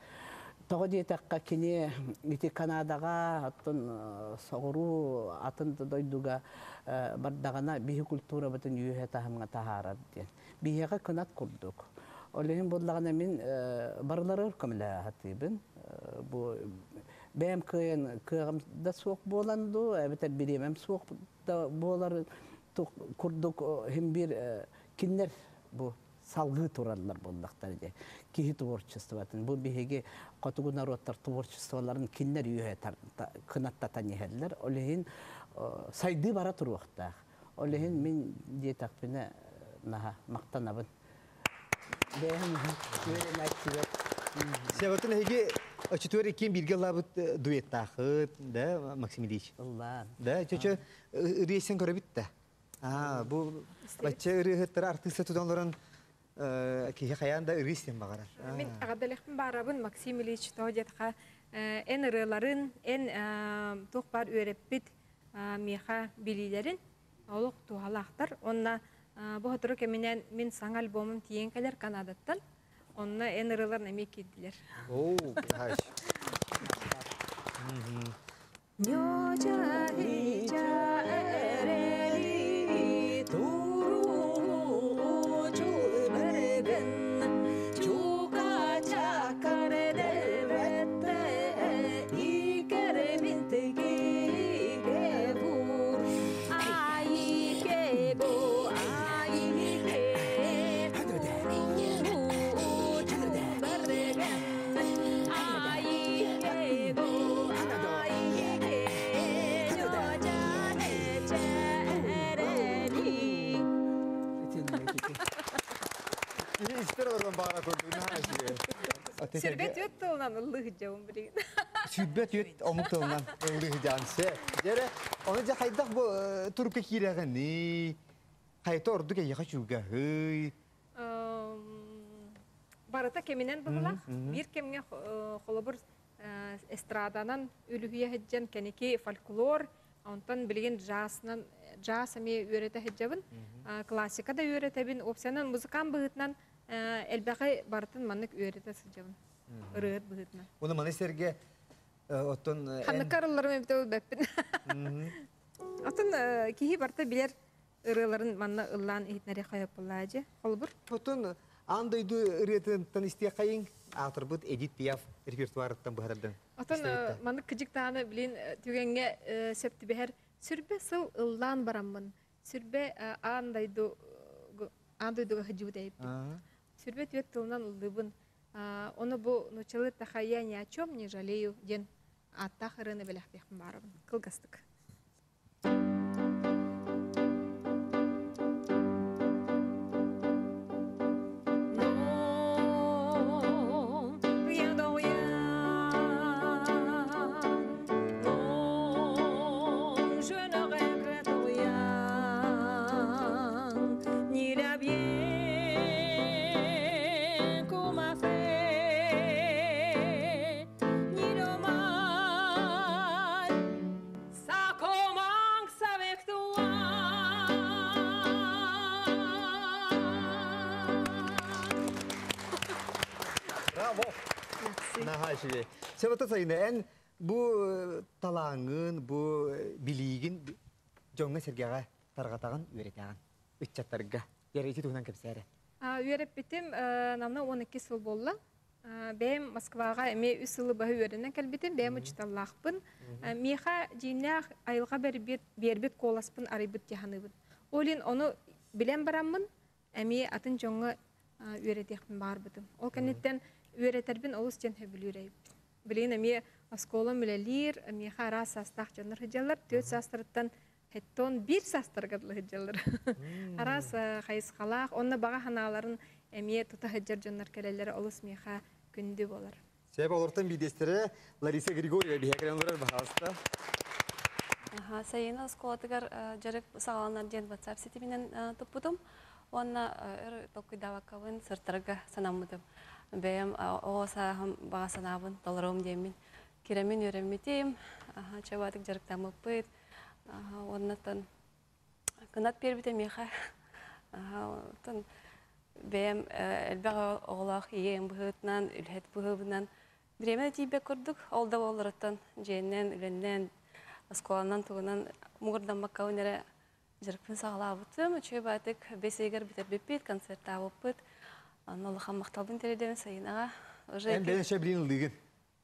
Тоҕо диэтэххэ, кини ити Канадаҕа, оттон соҕуруу атын да дойдуга бардаҕына биһи культурабытын үөһэ таһымҥа таһаарар диэн. Биһиэхэ кынат курдук. Ол иһин буоллаҕына мин барыларыгар көмөлөһө сатыыбын. Бу бэйэм кыайан кыаҕым да суох буолан дуу, эбэтэр бириэмэм суох да буолар курдук иһин биир кинилэр бу салгыы тураллар буоллахтара дии. Киһи творчествотын, бу биһиги хотугу норуоттар творчестволарын кинилэр үөһэ кынаттатан иһэллэр. Ол иһин сайдыы бара туруохтаах. Ол иһин мин диэтэхпинэ наһаа махтанабын. Бэйэм үөрэнээччибэр. Себатын эһиги очутуор иккиэн бииргэ ыллаабыт дуэттаахыт, да, Максим Ильич? Ыллаан. Да, чөчө ырыа көрөбүт да. Аа, бу бачча ырыаһыттара артыыста тутан олорон киһи хайаан да ырыа истиэн баҕарар. Мин аҕадалехпин баарабын Максим Ильич тоҕо диэтэхэ эн ырыаларын, эн туох баар үөрэппит миэхэ билиилэрин олох туһалаахтар. Онна бу сотору кэминэн мин саҥа альбомум тиийэн кэлэр Канадаттан. Онно эн ырыаларын эмиэ киирдилэр. Оо, хаш. Истер олорон баара курдук наһаа үчүгэй. Сүрбэт үөт тылынан ыллыы сылдьабын билигин. Сүрбэт үөт омук тылынан ыллыы сылдьаҕын сэ. Дьэрэ, ону дьэ хайдах бу турукка киирэҕиний? Хайта ордук эйиэхэ чугаһый? Барыта кэминэн быһылаах. Биир кэмҥэ холобур эстраданан үлүһүйэ сылдьан кэники фольклор, онтон билигин джазнан джаз эмиэ үөрэтэ сылдьабын. Классика да үөрэтэбин. Уопсайынан музыкант быһыытынан элбэҕи барытын маннык үөрэтэ сылдьабын. Ырыаһыт быһыытынан. Уну маны сэргэ оттон Ханнык арылларым эбитэ билбэппин. Оттон киһи барыта билэр ырыаларын манна ыллаан иһитинэри хайаппылаажы. Холобур. Оттон аан дойду ырыатыттан истиэххэйиҥ аатырбыт Эдит Пиаф репертуарыттан быһардан. Оттон маннык кыдьыктааны билин түгэҥҥэ сөп түбэһэр сүрбэ сыл ыллаан бараммын сүрбэ аан дойду аан дойдуга сылдьыбыт эбиппин. Сүрбэ түөрт тылынан ыллыыбын. Ону бу нууччалыы таха я ни о чем не жалею диэн ааттаах ырыаны бэлэхтиэхпин баарабын. Кылгастык. Non, rien de rien. Non, je ne regrette rien, ni le bien qu'on m'a fait, ni le mal. Ça commence avec toi. Браво! Наһаа үчүгэй. Себата сайына эн бу талааҥҥын, бу билиигин дьоҥҥо-сэргэҕэ тарҕатаҕын, үөрэтэҕин? Ыччаттарга. Дьэ, ити туһунан кэпсээ эрэ. Үөрэппитим намна 12 сыл буолла. Бэйэм Москваҕа эмиэ үс сылы быһа үөрэнэн кэлбитим, бэйэм учууталлаахпын. Миэхэ дьиҥнээх айылҕа бэрбит, биэрбит куоласпын арыйбыт дии саныыбын. Ол иһин ону билэн бараммын, эмиэ атын дьоҥҥо үөрэтиэхпин баҕарбытым. Ол кэнниттэн үөрэтэрбин олус диэн сөбүлүүр эбиппин. Билигин эмиэ оскуолам үлэлиир, миэхэ араас саастаах дьоннор сылдьаллар. Түөрт саастарыттан Хэттон биир саастарга дылы сылдьаллар. Араас хайысхалаах, онно баҕа санааларын эмиэ тута сылдьар дьоннор кэлэллэрэ олус миэхэ күндү буолар. Сөп, олортон биирдэстэрэ Лариса Григорьева биһиэхэ кэлэн олорор, баһаалыста. Сайыны оскуолатыгар дьарык саҕаланар диэн WhatsApp ситиминэн туппутум. Уонна өр толкуйдаабаккабын сыртарга санаммытым. Бэйэм оҕо сааһым баҕа санаабын толоруом диэммин кирэмин үөрэммитим, чабатык дьарыктаммыппыт. Уоннаттан кынат биэрбитэ миэхэ. Оттон бэйэм элбэх оҕолоох ийэм быһыытынан, үлэһит быһыыбынан бириэмэ тиийбэт курдук. Ол да буолларыттан дьиэннэн, үлэннэн, оскуоланан тугунан муҥурдаммаккабын эрэ дьарыкпын саҕалаабытым. Үчүгэй баатык бэс ыйыгар бүтэрбиппит, концертаабыппыт. Онно улахан махталбын тириэрдэбин Сайынаҕа. Уже Эн бэйэҥ сөбүлүүн ыллыыгын.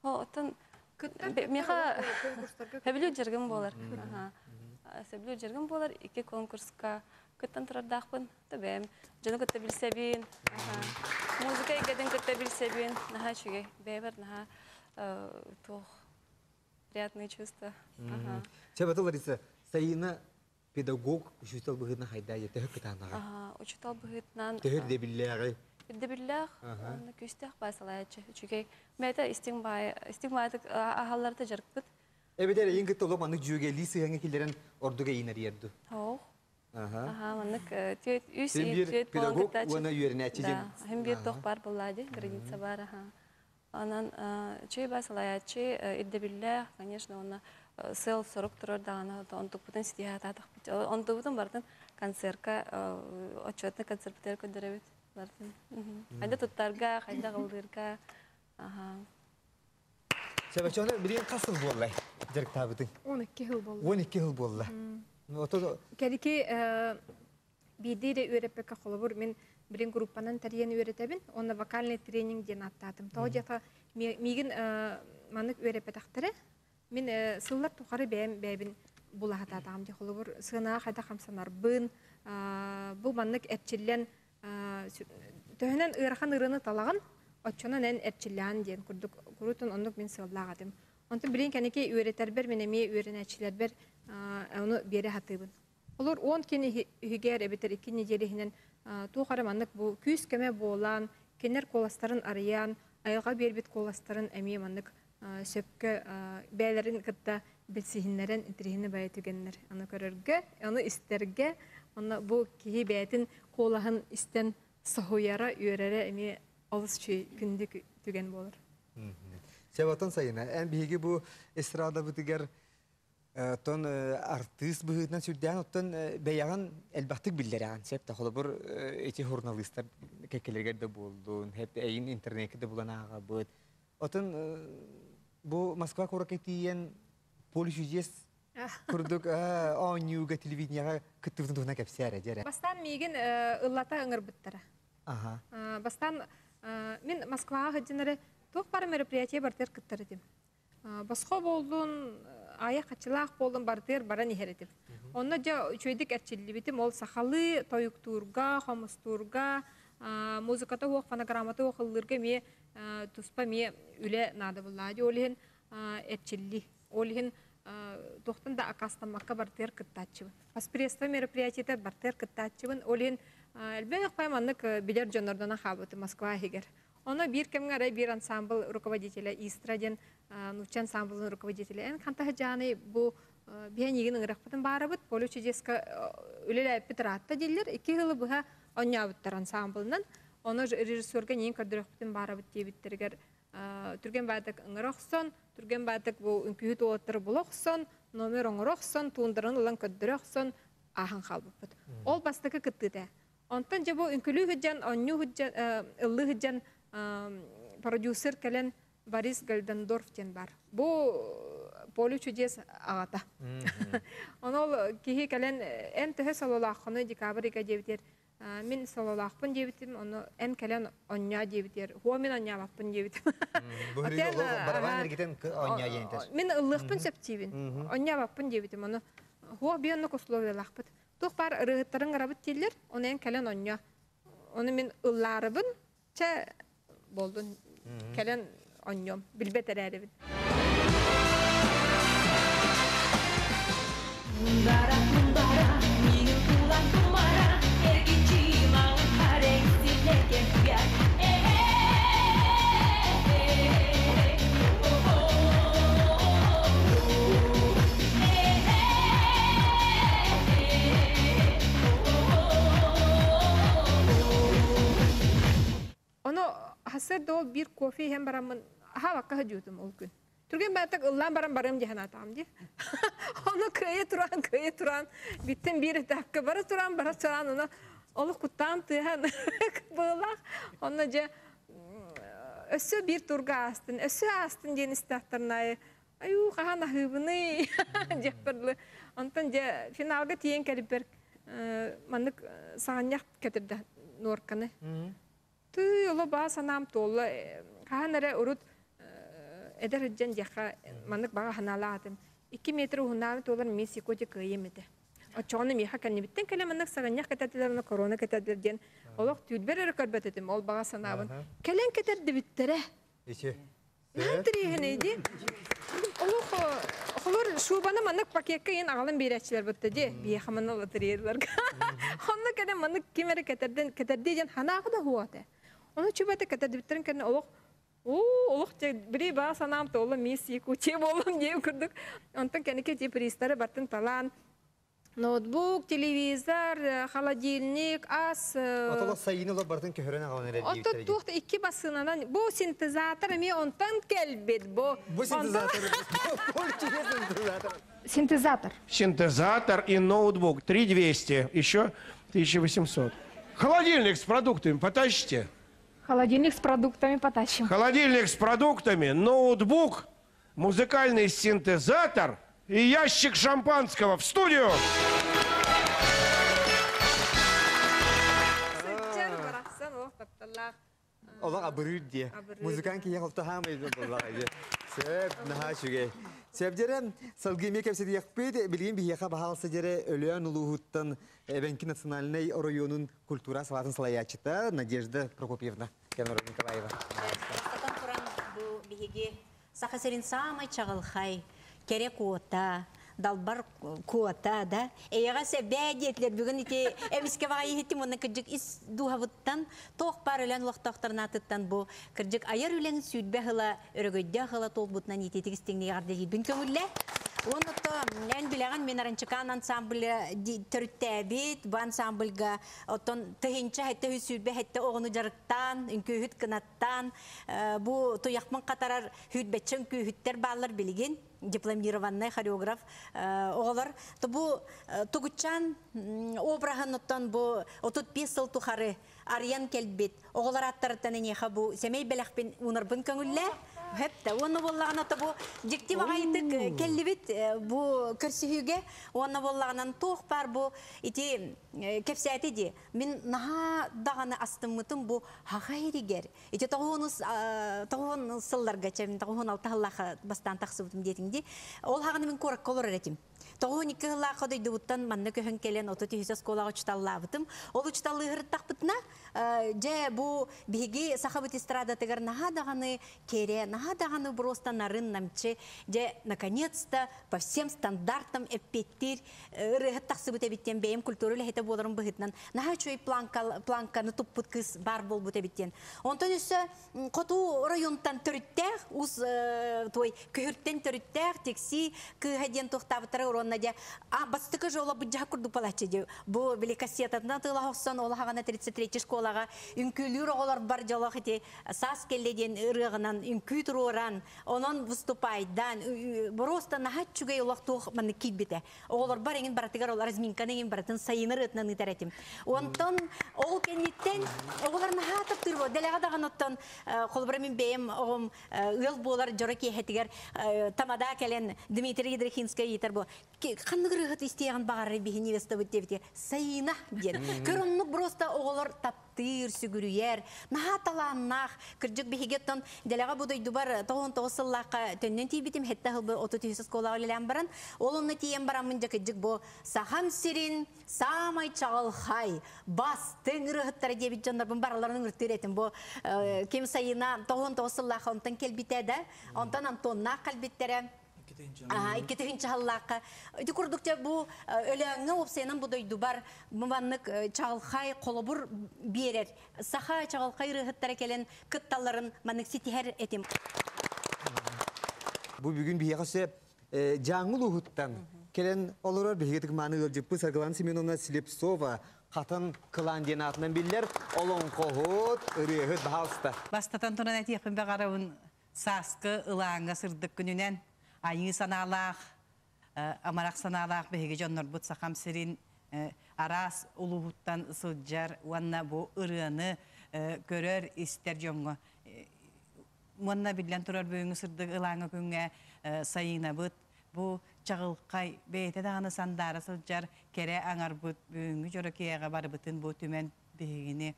Оттон миэхэ сөбүлүүр дьарыгым буолар. Сөбүлүүр дьарыгым буолар. Икки конкурска кыттан турардаахпын. Бэйэм дьону кытта билсэбин. Музыка эйгэтин кытта билсэбин. Наһаа үчүгэй. Бэйэбэр наһаа туох приятные чувства. Чэ, бата Лариса, Сайына педагог учуутал быһыытынан хайдаа төһө кытаанаҕай? Учуутал быһыытынан төһө ирдэбиллээҕий? Ирдэбиллээх уонна күүстээх баай салайааччы үчүгэй. Бэйэтэ истиҥ баай истиҥ баайдык аһалларда дьарыкпыт. Эбэтэр эйин кытта олох маннык дьүөгэлии сыһыаҥҥа киллэрэн ордук эйин арыйар дуу? Оох. Аха, маннык түөт үс түөт педагог уонна үөрэнээччи диэн. Да, хим биир туох баар буоллаа дии, граница баар аха. Онон үчүгэй баа салайааччы ирдэбиллээх, конечно, уонна сыал-сорук турар даҕаны онтукпутун ситиһэ сатаатахпыт. Онтубутун барытын концертка, отчетный концертпытыгар көрдөрөбүт барытын. Хайда туттарга, хайда ыллыырга. Аха. Сөбөчөөнө билигин хас сыл буоллай дьарыктаабытыҥ? 12 жыл буолла. 12 жыл буолла. Ото Кэлики биирдии эрэ үөрэппэккэ холобур мин билин группанан тэрийэн үөрэтэбин уонна вокальный тренинг диэн ааттаатым. Тоҕо диэхэ миигин маннык үөрэппэтэхтэрэ. Мин сыллар тухары бэйэм бэйэбин булаһатаатаҕым дии холобур сыанаҕа хайдах хамсанарбын бу маннык эрчиллэн төһөнөн ыарахан ырыаны талаҕын оччонон эн эрчиллэҕин диэн курдук куруутун оннук мин сыаллаах этим. Онтон билин кэнники үөрэтэрбэр мин эмиэ үөрэнээччилэрбэр ону биэрэ сатыыбын. Олор уон күн иһигэр эбэтэр икки нэдиэлэ иһинэн туох эрэ маннык бу күүс-көмө буолан, кинилэр куоластарын арыйан, айылҕа биэрбит куоластарын эмиэ маннык сөпкө бэйэлэрин кытта билсиһиннэрэн интэриэһинэй баайы түгэннэр аны көрөргө, ону истэргэ, онно бу киһи бэйэтин куолаһын истэн соһуйара, үөрэрэ эмиэ олус үчүгэй күндү түгэн буолар. Себатон Сайына, эн биһиги бу эстрадабытыгар Оттон артыыс быһыытынан сүрдээн оттон бэйэҕин элбэхтик биллэрэҕин сөп да холобур ити журналистар кэккэлэригэр да буоллун хэп эйин интернеккэ да булан ааҕабыт отон бу Москва куоракка тиийэн поле чудес курдук оонньууга телевидениеҕа кыттыбытын туһунан кэпсээ эрэ дьэ Бастаан миигин ыллата ыҥырбыттара. Бастаан мин Москваҕа сылдьан эрэ туох бары мероприятие барытыгар кыттар этим. Босхо буоллун, айа хаччылаах буоллун барытыгар баран иһэр этим. Онно дьэ үчүгэйдик эрчиллибитим. Ол сахалыы тойуктуурга, хомустуурга, музыката суох, фонограммата суох ыллыырга эмиэ туспа эмиэ үлэ наада буоллаҕа дии. Ол иһин эрчиллии. Ол иһин туохтан да аккаастаммакка барытыгар кыттааччыбын. Поспредство мероприятиетэ барытыгар кыттааччыбын. Ол иһин элбэх маннык билэр дьоннордон хаалбытым Москва иһигэр. Ону биир кэмҥэ арай биир ансаамбыл руководителэ Истра диэн нуучча ансаамбылын руководителэ эн ханта сыдьааный бу биһэ эйигин ыҥырахпытын баарабыт поле чудеска үлэлээппит ыраатта дииллэр икки сылы быһа онньообуттар ансаамбылынан ону режиссерга эйигин көрдөрөхпүтүн баарабыт диэбиттэригэр түргэн баатык ыҥыра охсон түргэн баатык бу үҥкүүһүт уолаттары була охсон номер оҥоро охсон туундаран ылан көрдөрө охсон ааһан хаалбыппыт ол бастакы кыттыыта Онтон дьэ бу үҥкүлүү сылдьан, оонньуу сылдьан, ыллыы сылдьан продюсер кэлэн Борис Гальдендорф диэн бар. Бу Поле чудес аҕата. Ону ол киһи кэлэн эн төһө сололооххунуй декабрь ыйга диэбитигэр мин сололоохпун диэбитим, ону эн кэлэн онньоо диэбитигэр, хуо мин онньообаппын диэбитим. Бу барабан эргитэн онньоо диэнтэр. Мин ыллыахпын сөп диибин. Онньообаппын диэбитим, ону хуо би оннук условиялаахпыт. Туох баар ырыаһыттарын ырабыт дииллэр, ону эн кэлэн онньоо. Ону мин ыллаарыбын, чэ болдун кэлэн онньуом, билбэт эрээрибин. Мундара, мундара, миигин туулан тумара, эргиччи маҥан харек силэргэ куйар. Ону хасыр ол биир кофе иһэн бараммын аһаабакка сылдьыбытым ол күн. Түргэн баҕайытык ыллаан баран барыам дии санаатаҕым дии. Ону кыайа туран, кыайа туран, биттэн биир этапка бара туран, бара туран, ону олох куттаан тыаһан быылаах. Онно дьэ өссө биир турга аастын, өссө аастын диэн истэхтэрин аайы айуу хаһан аһыыбыный диэхпэр дылы. Онтон дьэ финалга тиийэн кэлбэр маннык саҕанньах кэтирдэ нуорканы. Тыый, оло баа санаам туолла. Хаһан эрэ урут эдэр сылдьан диэххэ маннык баҕа санаалаах этим. 2 метр уһуннаабы туолар мисс Якутия кыайыам этэ. Оччоҕуна миэхэ кэннибиттэн кэлэ маннык саҕынньах кэтэрдилэр уонна корона кэтэрдилэр диэн олох түүрбэр эрэ көрбөт этим ол баҕа санаабын. Кэлэн кэтэрдибиттэрэ. Ичи. Интэриэһинэй дии. Олох холор шубаны маннык пакекка иһин аҕалан биэрээччилэр бытта дии. Биһиэхэ манна лотереяларга. Онно кэлэн маннык ким эрэ кэтэрдэн кэтэрдии диэн ханаахы да хуо этэ. Ону чубата кэтэрдибиттэрин кэннэ олох оо олох били баа санаам туолла мисс Якутия буоллум диэн курдук. Онтон кэнники ти пристары бартын талаан ноутбук, телевизор, холодильник, ас. Отоло сайыны олор бартын көһөрөн аҕалан эрэр Онтон туох да икки бассыынанан бу синтезатор эмиэ онтон кэлбит бу. Бу синтезатор. Синтезатор. Синтезатор. Синтезатор и ноутбук. 3200, еще 1800. Холодильник с продуктами потащите. Холодильник с продуктами потащим. Холодильник с продуктами, ноутбук, музыкальный синтезатор и ящик шампанского в студию! Сыччар барахсан олох тапталлаах. Олох абырыыр диэ. Музыкант киһи холтоһаамай буоллаҕа диэ. Сөп, наһаа үчүгэй. Сөп дьэрэ, салгыы эмиэ кэпсэтиэхпит. Билигин биһиэхэ баһаалса дьэрэ Өлөөн улууһуттан Эбэҥки национальнай оройуонун культура салаатын салайааччыта Надежда Прокопьевна Николаева. Бастатан туран бу биһиги Саха сирин саамай чаҕылхай, кэрэ куота, далбар куота да эйэҕэс эбээ диэтилэр бүгүн ити эмискэ баҕайы иһиттим уонна кырдьык ис дууһабыттан туох баар өлөөн олохтоохторун аатыттан бу кырдьык айар үлэҥ сүүрбэ сыла өрөгөйдөөх ыла туолбутунан иитиитик истиҥник эҕэрдэлиирбин көҥүллэ уонна то эн билэҕин мин Аранчыкаан ансамблы төрүттээбит бу ансамбльга оттон тыһыынча сэттэ үс сүүрбэ сэттэ оҕону дьарыктаан үҥкүүһүт кынаттаан бу туйахпын хатарар сүүрбэччэ үҥкүүһүттэр бааллар билигин дипломированный хореограф оҕолор бу тугуччаан обраһын оттон бу 35 сыл тухары арыйан кэлбит оҕолор аттарыттан эниэхэ бу сэмэй бэлэхпин уунарбын көҥүллээ Хөптө. Уонна буоллаҕына то бу дьикти баҕайытык кэллибит бу көрсүһүүгэ. Уонна буоллаҕынан туох баар бу ити кэпсээти дии. Мин наһаа даҕаны астыммытым бу хаха иригэр. Ити тоҕуһун тоҕуһун сылларга чэ тоҕуһун алта сыллаах бастаан тахсыбытым диэтиҥ дии. Ол хаҕаны мин куоракка олорор этим. 92 сыллаахха дойдубуттан манна көһөн кэлэн 33 оскуолаҕа учуталлаабытым. Ол учуталлыыһырыттахпытына, дьэ бу биһиги сахабыт эстрадатыгар наһаа даҕаны кэрэ, наһаа даҕаны просто нарын намчы, дьэ наконец-то по всем стандартам эппиэттиир ырыаһыт тахсыбыт эбит диэн бэйэм культура үлэһитэ буоларым быһыытынан наһаа үчүгэй планканы туппут кыыс баар буолбут эбит диэн. Онтон өссө хоту оройуонтан төрүттээх ус той көһүртэн төрүттээх тикси кыыһа диэн туохтаабыттара уронна дьэ а бастакы жола быдьаһа курдук палаччы дьэ бу били кассетатынан тыла охсон ол хаҕана 33 школаҕа үҥкүүлүүр оҕолор бар дьолох ити саас кэллэ диэн ырыаҕынан үҥкүү. туруоран, онон выступайдан, просто наһаа үчүгэй олох туох маннык киирбитэ. Оҕолорбор эҥин барытыгар ол разминканы эҥин барытын сайынар ытынан ыытар этим. Онтон ол кэнниттэн оҕолор наһаа таптыыр буо. Дэлэҕэ даҕаны оттон холобура мин бэйэм оҕом ыал буолар дьоро киэһэтигэр тамада кэлэн Дмитрий Ядрихинскай ыйытар бу ханнык ырыаһыт истиэҕин баҕарар биһи невестабыт диэбитигэр Сайына диэн. Көр оннук просто оҕолор таптыыр, сүгүрүйэр, наһаа талааннаах. Кырдьык биһиги оттон дэлэҕэ бу дойдубар 99 сыллаахха төннөн тиийбитим, хетте хылбы 33 оскуолаҕа үлэлээн баран, ол онно тиийэн бараммын дьэ кырдьык бу Сахам сирин саамай чаҕылхай, бастыҥ ырыаһыттара диэбит дьоннорбун барыларын ыҥыртыыр этим. Бу ким Сайына 99 сыллаахха онтон кэлбитэ да, онтон Антоннаах кэлбиттэрэ. 2000 сыллаахха. Ити курдук дьэ бу Өлөөҥҥө уопсайынан бу дойдубар маннык чаҕылхай холобур биэрэр саха чаҕылхай ырыаһыттара кэлэн кытталларын маннык ситиһэр этим. Бу бүгүн биһиэхэ сөп Дьааҥы улууһуттан кэлэн олорор биһиги тыкмааны ыалдьыппыт Саргылана Семеновна Слепцова Хатын Кылаан диэн аатынан биллэр олоҥхоһут, ырыаһыт, баһаалыста. Бастатан туран этиэхпин баҕарабын сааскы ылааҥҥа сырдык күнүнэн айыы санаалаах, амарах санаалаах биһиги дьоннорбут Сахам сирин араас улууһуттан сылдьар уонна бу ырыаны көрөр, истэр дьоҥҥо уонна биллэн турар бүгүҥҥү сырдык ылааҥҥа күҥҥэ Сайыынабыт бу чаҕылхай бэйэтэ даҕаны сандаара сылдьар кэрэ аҥарбыт бүгүҥҥү дьоро киэҕэ барыбытын бу түмэн биһигини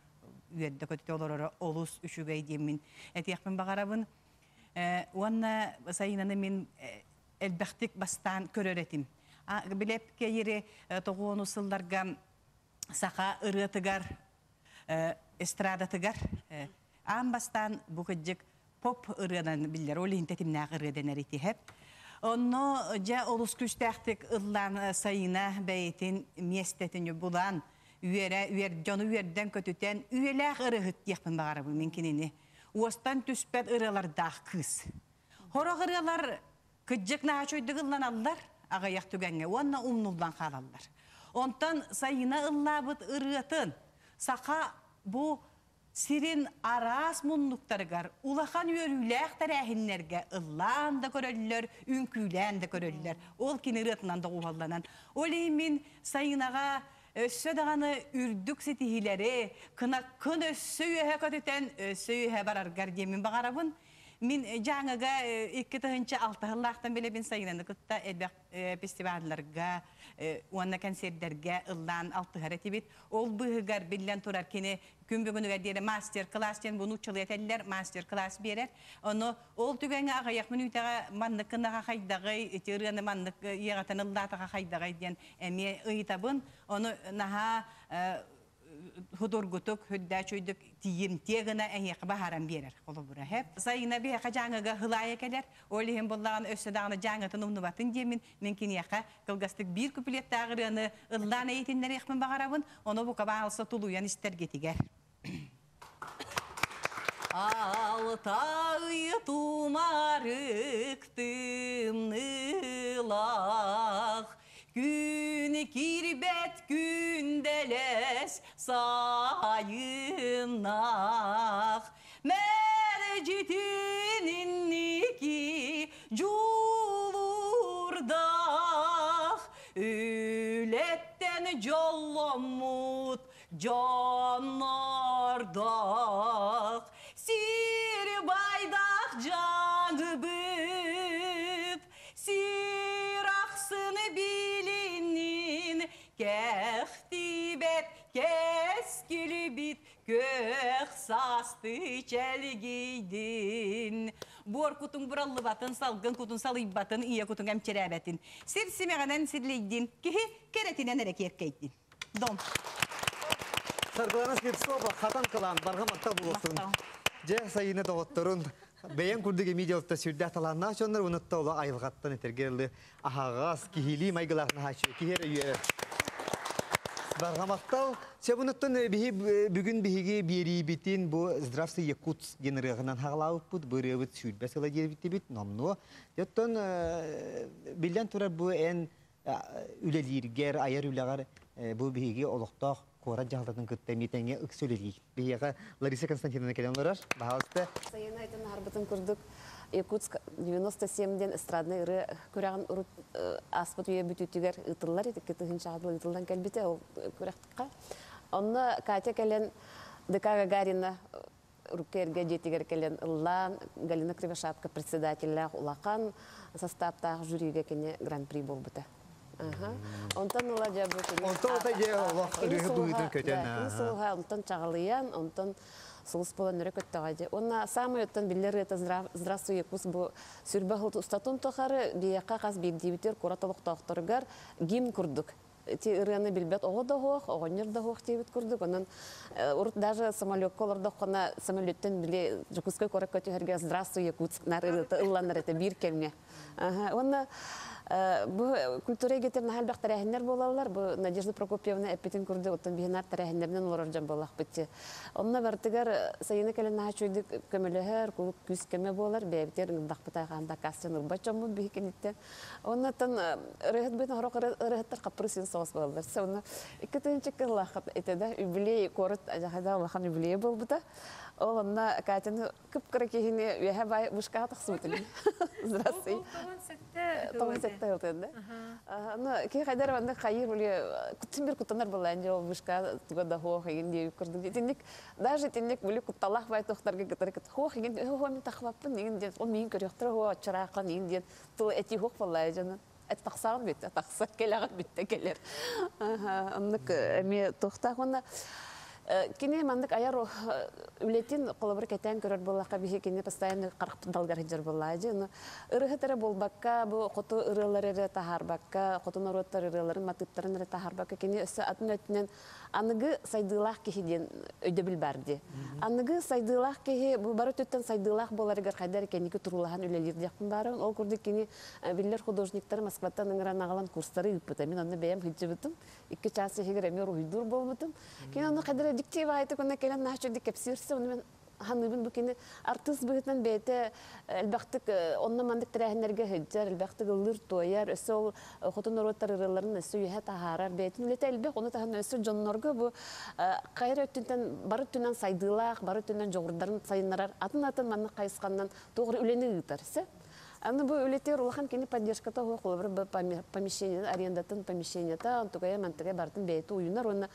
үөрдэ-көтүтэ олороро олус үчүгэй диэммин этиэхпин баҕарабын. Уонна Сайыынаны мин элбэхтик бастаан көрөр этим. Билэп кэйири тоҕуону сылларга саха ырыатыгар, эстрадатыгар аан бастаан бу кыдьык поп ырыанан биллэр, ол иһин тэтимнээх ырыа дэнэр итиһэп. Онно дьэ олус күүстээхтик ыллаан Сайыына бэйэтин миэстэтин булан, үөрэ, үөр, дьону үөрдэн көтүтэн, үйэлээх ырыаһыт диэхпин баҕарабын мин кинини. Уостан түспэт ырыалардаах кыыс. Хорох ырыалар кыдьык наачойдук ылланаллар, аҕыйах түгэҥҥэ уонна умнуллан хаалаллар. Онтон Сайыына ыллаабыт ырыатын саха бу сирин араас муннуктарыгар улахан үөрүүлээх тэрээһиннэргэ ыллаан да көрөллөр, үҥкүүлээн да көрөллөр. Ол кини ырыатынан доҕуһуолланан. Ол иһин мин Сайынаҕа өссө даҕаны үрдүк ситиһиилэри, кынаккын өссө үөһэ көтүтэн, өссө үөһэ бараргар диэммин баҕарабын. Мин Дьааҥыга 2006 сыллаахтан билэбин Сайынаны кытта элбэх фестивалларга уонна кэнсиэрдэргэ ыллаан алтыһар этибит. Ол быыһыгар биллэн турар кини күн бүгүнүгэр диэри мастер-класс диэн бу нууччалыы этэллэр, мастер-класс биэрэр. Ону ол түгэҥҥэ аҕыйах мүнүүтэҕэ маннык гынаҕа хайдаҕый, ити ырыаны маннык иэҕэтэн ыллаатаха хайдаҕый диэн эмиэ ыйытабын. Ону наһаа худургутук, хүрдээчүйдүк тиийимтиэ гына эһиэхэ баһааран биэрэр холобура һэп. Сайына биһиэхэ дьааҥыга хылаайа кэлэр. Ол иһин буллаҕына өссө даҕаны дьааҥытын умнубатын диэммин мин киниэхэ кылгастык биир куплеттаах ырыаны ыллаан эйитиннэриэхпин баҕарабын. Ону бука баалса тулуйан истэргитигэр. Алтай тумарык тымныылаах Күн киирбэт күндэлэс сайыннаах Мэлдьитин инники дьулуурдаах Үлэттэн дьолломмут дьоннордоох Сир байдах дьаҥыбыт Сир ахсын билиннин кэхтибэт кэскилбит көх саасты чэлгийдин. Буор кутуҥ бураллыбатын, салгын кутун салыйбатын, ийэ кутуҥ эмчирээбэтин. Сир симэҕинэн сирлэйдин, киһи кэрэтинэн эрэ киэркэйдин. Дом. Саргылана Слепцова хатан кылаан барҕа махтал буолуохтун. Дьэ, сайыны доҕотторун, бэйэҥ курдук эмиэ дьалта сүрдээх талааннаах дьоннор унутта оло айылҕаттан этэргэ дылы аһаҕас, киһилии майгылаах наһааччы киһи эрэ үөрэр. Барҕа махтал. Сөбүнуттан биһи бүгүн биһиги биэриибитин бу Здравствуй, Якутск диэн ырыаҕынан хаҕалаабыппыт. Бу ырыабыт сүүрбэ сыла диэбиттибит номнуо. Оттон биллэн турар бу эн үлэлииргэр, айар үлэҕэр бу биһиги олохтоох куорат дьаһалтатын кытта эмиэ тэҥҥэ ыкса үлэлиир. Биһиэхэ Лариса Константиновна кэлэн олорор. Баһаалыста. Сайын айтан аһарбытын курдук. Якутск 97 диэн эстраднай ырыа күрэҕин урут ааспыт үйэ бүтүүтүгэр ыытыллар, икки тыһыынчаҕа дылы ыытыллан кэлбитэ ол күрэххэ. Онно Катя кэлэн ДК Гагарина урукку эргэ дьиэтигэр кэлэн ыллаан, Галина Кривошапка председателлээх улахан састааптаах жюригэ кини гран-при буолбута. Онтон ыла дьэ бу кини Онтон ыла дьэ олох ырыаһы быһыытын көтөн. Кини сулуһа онтон чаҕылыйан, онтон сулус буолан өрө көттөҕө дьэ. Уонна саамай оттон биллэр ырыата «Здравствуй, Якутск» бу сүрбэ сыл устатын тухары биһиэхэ хас биирдиибитигэр куорат олохтоохторугар гимн курдук ити ырыаны билбэт оҕо да суох, оҕонньор да суох диэбит курдук. Онон урут даже самолекка олордоххуна самолеттан били Дьокуускай куоракка түһэргэ «Здравствуй, Якутск» наар ырыата ылланар этэ биир кэмҥэ. Уонна бу культура эйгэтигэр наһаа элбэх тэрээһиннэр буолаллар. Бу Надежда Прокопьевна эппитин курдук, оттон биһи наар тэрээһиннэринэн олорор дьон буоллахпыт дии. Онно барытыгар сайыны кэлэн наһаа үчүгэйдик көмөлөһөр, кулук күүс көмө буолар. Бэйэбитигэр ыҥырдахпыт хаан дакаастан ылбат дьоммут биһи киниттэн. Оннуттан ырыаһыт быһыытынан сорох ырыаһыттар хаппырыс син соҕус буолаллар. Онно 2 кыллааххыт этэ да юбилей куорат дьахайда улахан юбилейа буолбута. Ол онно Катяны кып-кыра киһини үөһэ бай вышкаҕа тахсыбытым. Здравствуй. 97 ылтын да. Ну, ки хайдар маннык хайыр били куттун бир куттанар булаан жол вышка туга да хуох эгин диэбит курдук. Итинник даже итинник били кутталаах бай тохтарга кытары кыт хуох эгин хуох мин тахбаппын эгин диэн ол миин көрүөхтөрө хуох оччарааххан эгин диэн тыл эти хуох боллаа дьону. Эт тахсаҕын бүттэ тахса кэлэҕин бүттэ кэлэр. Оннук эмиэ туохтаах уонна кини маннык айар үлэтин холобур кэтээн көрөр буоллахха биһи кини постоянно харахпыт далгар сылдьар буоллаа дьи ону ырыһыт эрэ буолбакка бу хоту ырыалары эрэ таһаарбакка хоту норуоттар ырыаларын матыыптарын эрэ таһаарбакка кини өссө атын өттүнэн аныгы сайдыылаах киһи диэн өйдөбүл баар дии. Аныгы сайдыылаах киһи бу бары өттүттэн сайдыылаах буоларыгар хайда эрэ кэнники туруулаһан үлэлиир диэхпин баарабын. Ол курдук кини биллэр художниктары Москваттан ыҥыран аҕалан курстары ыыппыта. Мин онно бэйэм сылдьыбытым. Икки чаас иһигэр эмиэ уруһуйдуур буолбутум. Кини онно хайда эрэ дьикти баайытык онно кэлэн наһаа үчүгэйдик кэпсиирсэ, ону мин саныыбын бу кини артыыс быһыытынан бэйэтэ элбэхтик онно маннык тэрээһиннэргэ сылдьар, элбэхтик ыллыыр-туойар, өссө ол хоту норуоттар ырыаларын өссө үөһэ таһаарар, бэйэтин үлэтэ элбэх, ону таһынан өссө дьоннорго бу хайа эрэ өттүнтэн бары өттүнэн сайдыылаах, бары өттүнэн дьоҕурдарын сайыннарар, атын-атын маннык хайысханнан туох эрэ үлэни ыытар. Сөп. Аны бу үлэтигэр улахан кини поддержката суох, холобура помещение арендатын помещениета, онтукайа мантыкай барытын бэйэтэ уйунар уонна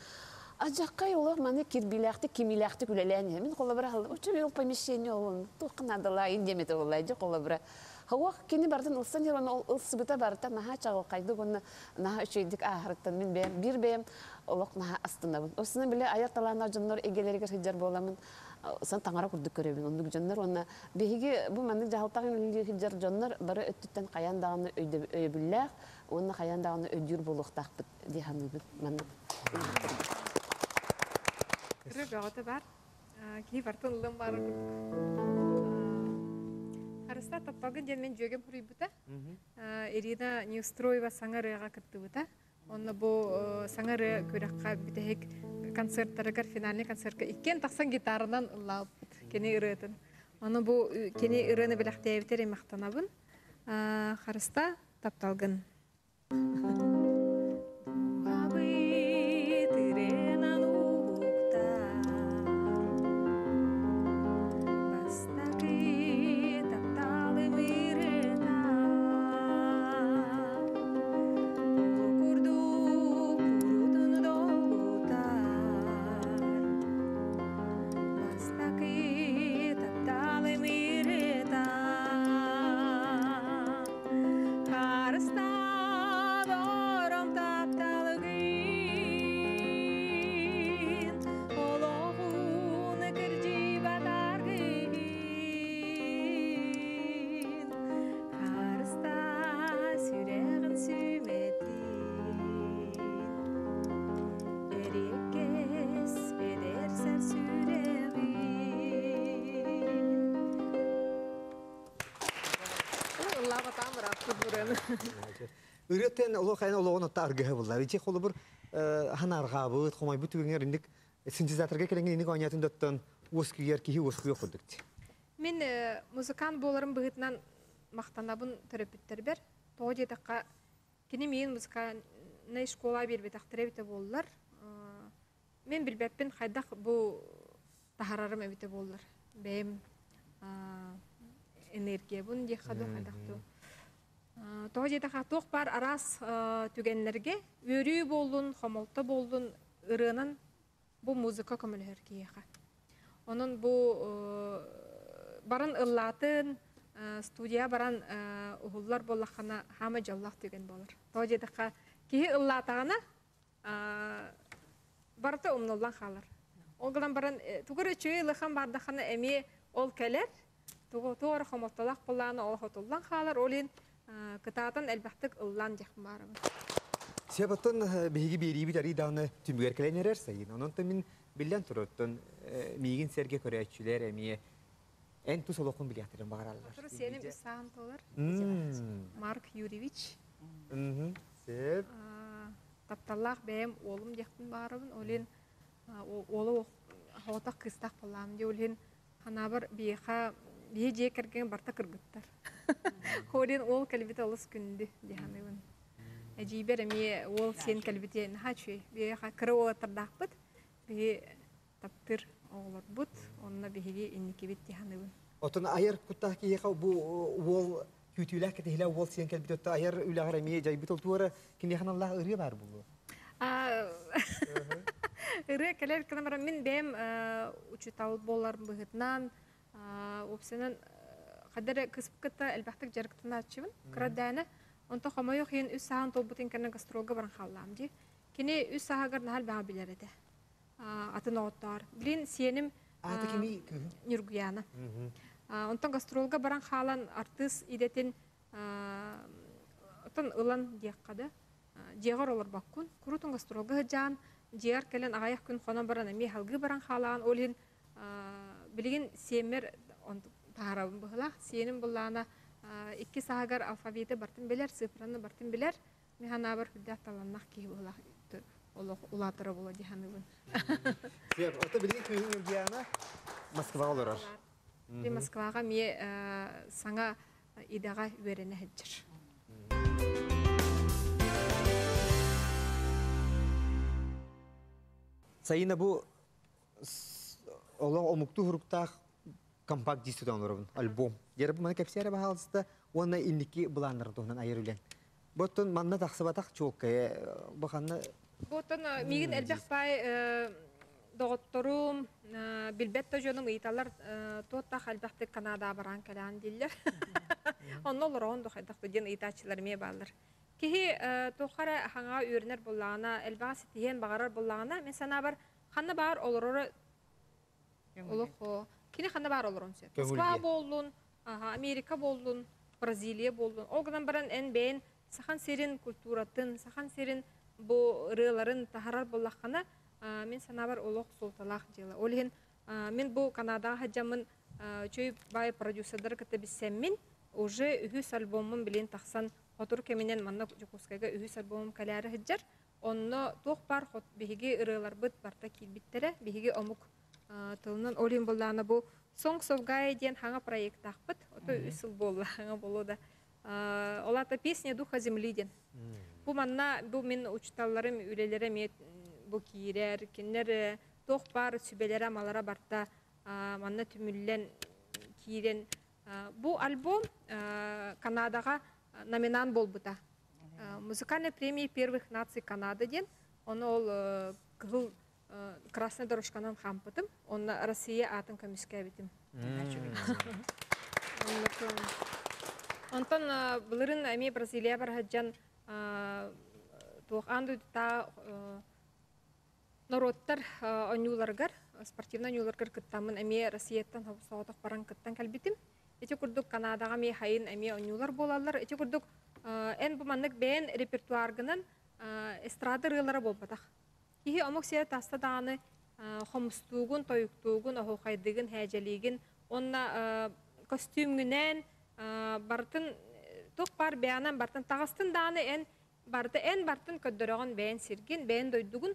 Адьаккай олох маны кирбиилээхтик, кимиилээхтик үлэлээн иһэ. Мин холобура учу ол помещение ол туохха наадалаайын диэм этэ буоллаа дьэ холобура. Хауах кини барытын ылсан иһэр ол ылсыбыта барыта наһаа чаҕылхайдык уонна наһаа үчүгэйдик ааһарыттан мин бэйэм биир бэйэм олох наһаа астынабын. Осунан бile айар талааннаах дьоннор эйгэлэригэр сылдьар буоламмын сан таҥара курдук көрөбүн оннук дьоннор уонна биһиги бу маннык дьаһалтаҕа үлэлии сылдьар дьоннор бары өттүттэн хайаан даҕаны өйөбүллээх уонна хайаан даҕаны өйдүүр буолуохтаахпыт дии саныыбын маннык Ырыа бөҕөтө бар. Киһи барытын ыллым баар курдук. Харыста тапталгын диэн мин дьүөгэм суруйбута. Ирина Неустроева саҥа ырыаҕа кыттыбыта. Онно бу саҥа ырыа күрэххэ бүтэһик концерттарыгар финальный концертка иккиэн тахсан гитаранан ыллаабыт кини ырыатын. Ону бу кини ырыаны бэлэхтээбитэр махтанабын. Харыста тапталгын. Ырыаттан олох эн олоҕун отта аргыһа буллар. Ити холобур ханарҕаабыт, хомойбут түгэҥэр инник синтезаторга кэлэҥҥин инник оонньоотун доттон уоскуйар киһи уоскуйуох курдук. Мин музыкант буоларым быһыытынан махтанабын төрөппүттэрбэр. Тоҕо диэтэххэ, кини миигин музыкальнай школа биэрбэтэхтэрэ эбитэ буоллар. Мин билбэппин хайдах бу таһарарым эбитэ буоллар. Бэйэм энергиябын диэххэ дуу хайдах дуу. Тоҕо диэтэххэ туох баар араас түгэннэргэ үөрүү буоллун, хомолто буоллун ырыанан бу музыка көмөлөһөр киһиэхэ. Онон бу баран ыллаатын, студия баран уһуллар буоллаххына хаама дьоллоох түгэн буолар. Тоҕо диэтэххэ киһи ыллаатаҕына барыта умнуллан хаалар. Ол гынан баран тугу эрэ үчүгэй ылыхан баардаххына эмиэ ол кэлэр. Тугу туох эрэ хомолтолоох буоллаҕына ол хотуллан хаалар. Ол иһин кытаатан элбэхтик ыллаан диэхпин баарабын. Сөп оттон биһиги биэриибит арый даҕаны түмүгэр кэлэн эрэр сайын. Онон мин биллэн турар оттон миигин сэргэ көрөөччүлэр эмиэ эн тус олоххун билиэхтэрин баҕараллар. Сотору сиэним үс сааһын туолар. Марк Юрьевич. Сөп. Тапталлаах бэйэм уолум диэхпин баҕарабын. Ол иһин уола оҕотох кыыстаах буоллаҕым дии. Ол иһин ханаабар биһиэхэ биһи дьиэ кэргэн барыта кыргыттар. Ол иһин уол кэлбитэ олус күндү дии саныыбын. Эдьиийбэр эмиэ уол сиэн кэлбитэ наһаа үчүгэй. Биһиэхэ кыра уолаттардаахпыт. Биһи таптыыр оҕолорбут, онно биһиги инникибит дии саныыбын. Оттон айар куттаах киһиэхэ бу уол күүтүүлээх кэтэһилээх уол сиэн кэлбит отто айар үлэҕэр эмиэ дьайбыт олтуора киниэхэ аналлаах ырыа баар буолуо. Ырыа кэлэр гынан баран мин бэйэм учуутал буолар быһыытынан уопсайынан хайда эрэ кыыспыт кытта элбэхтик дьарыктанааччыбын кыра дээнэ онто хомойуох иһин үс сааһын туолбутун кэннэ гастролга баран хааллаам дии кини үс сааһыгар наһаа элбэҕи билэр этэ атын оҕоттоор. Билин сиэним Аата кими кыыһын? Ньургуяна. Онтон гастролга баран хаалан артыыс идэтин оттон ылан диэххэ да дьиэҕэр олорбоккун. Курутун гастролга сылдьаан дьиэҕэр кэлэн аҕыйах күн хонон баран эмиэ салгыы баран хаалаан ол иһин билигин сиэммэр таһаарабын быһылаах. Сиэним буллаана икки сааһыгар алфавиты бартын билэр, цифраны бартын билэр. Мин санаабар үрдээх таланнах киһи быһылаах олох улаатара буолуо дии саныыбын. Сөп. Ото билигин кыыһыҥ Ньургуяна Москваҕа олорор. Би Москваҕа эмиэ саҥа идэҕэ үөрэнэ сылдьар. Сайына бу олох омуктуу хуруктаах компакт диск тутан олоробун, альбом. Дьэ бу маны кэпсээрэ баһаалыста уонна инники былааннарын туһунан айар үлэҥ. Боттон манна тахсыбатах чуолкайа бу ханна Боттон миигин элбэх баай доҕотторум, билбэт да дьонум ыйыталлар туоттах элбэхтик Канадаҕа бараан кэлээн дииллэр. Онно олороҕун да хайдах да диэн ыйытааччылар эмиэ бааллар. Киһи туохха эрэ хаҥаҕа үөрэнэр буоллаҕына, элбэҕи ситиһиэн баҕарар буоллаҕына, мин санаабар, ханна баар олороро олох кини ханна баар олоруон сөп. Москва буоллун, Америка буоллун, Бразилия буоллун. Ол гынан баран эн бэйэн Сахан сирин культуратын, Сахан сирин бу ырыаларын таһарар буоллаххына, мин санаабар олох суолталаах дьыала. Ол иһин мин бу Канадаҕа сылдьаммын үчүгэй баай продюсердары кытта билсэммин, уже үһүс альбоммун билин тахсан хотур кэминэн манна Дьокуускайга үһүс альбомум кэлээри сылдьар. Онно туох баар биһиги ырыаларбыт барыта киирбиттэрэ. Биһиги омук тылынан ол иһин буоллаҕына бу Songs of Gaia диэн хаҥа проектаахпыт. Ото үс сыл буолла, хаҥа буолуо да. Ол аата «Песня духа земли» диэн. Бу манна бу мин учууталларым үлэлэрэ эмиэ бу киирэр. Кинилэр туох баар сүбэлэрэ-амалара барыта манна түмүллэн киирэн бу альбом Канадаҕа номинант буолбута. Музыкальная премия первых наций Канады диэн. Ону ол кыһыл красная дорожканан хаампытым. Онно Россия аатын көмүскээбитим. Онтон былырын эмиэ Бразилия бараһыдьан туох аан дойдутаа норуоттар оонньууларыгар, спортивнай оонньууларыгар кыттаммын эмиэ Россияттан соҕотох баран кыттан кэлбитим. Ити курдук Канадаҕа эмиэ хайын эмиэ оонньуулар буолаллар. Ити курдук эн бу маннык бэйэн репертуаргынан эстрада ырыалара буолбатах. Киһи омук сирэ таста даҕаны хомустуугун, тойуктуугун, оһуохайдыгын, һээдьэлиигин уонна көстүүмҥүнэн барытын туох баар бэйэҕинэн барытын таҕыстын даҕаны эн барыта эн бартын көрдөрөҕүн бэйэн сиргин, бэйэн дойдугун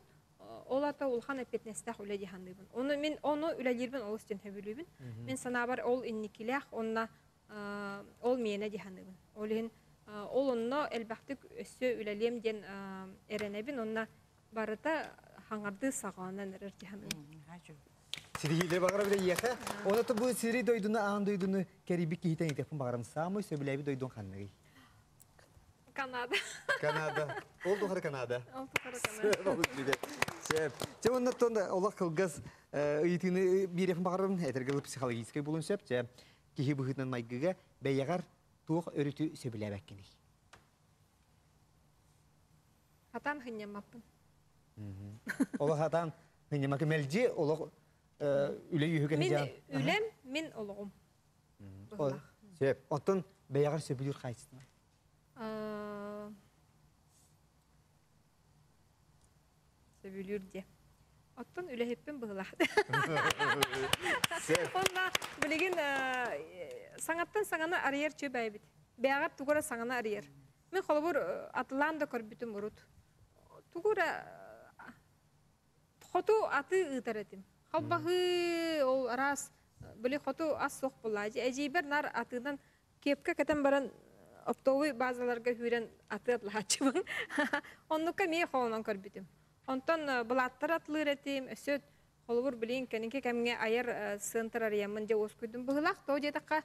ол ата улахан эппиэтинэстээх үлэ дии саныыбын. Ону мин ону үлэлиирбин олус диэн сөбүлүүбүн. Мин санаабар ол инникилээх уонна ол миэнэ дии саныыбын. Ол иһин ол онно элбэхтик өссө үлэлиэм диэн эрэнэбин уонна барыта хаҥардыы саҕаланан эрэр дии саныыбын. Ситиһиилэри баҕарабыт эйиэхэ. Онон бу сири дойдуну, аан дойдуну кэрийбит киһитэн итэхпин баҕарам. Саамай сөбүлээбит дойдуҥ ханныгый? Канада. Канада. Ол тухары Канада. Ол тухары Канада. Сөп. Чэ, оннуттан олох кылгас ыйытыыны биэриэхпин баҕарабын. Этэргэ психологическай булун сөп. Чэ, киһи быһыытынан майгыга бэйэҕэр туох өрүтү сөбүлээбэккиний? Хатан хынньаммаппын. Олох хатан хынньамакы мэлдьи олох үлэ үһүгэн Мин үлэм, мин олоҕум. Сөп. Оттон бэйэҕэр сөбүлүүр хаачыстыба? Сөбүлүүр диэ. Оттон үлэһиппин быһылаах. Онна билигин саҥаттан саҥаны арыйар чүбэйбит. Бэйэҕэр тугу эрэ саҥаны арыйар. Мин холобур атылаан да көрбүтүм урут. Тугу эрэ хоту аты ыытар этим. Халбаһыы ол араас били хоту ас суох буолла. Эдьиийбэр нар атыынан кепка кэтэн баран оптовый базаларга сүүрэн аты атлаһааччыбын. Оннукка эмиэ холонон көрбүтүм. Онтон былааттар атлыыр этим, өссө холобур билин кэнники кэмҥэ айар сыантар арыйаммын дьэ уоскуйдум быһылаах. Тоҕо диэтэххэ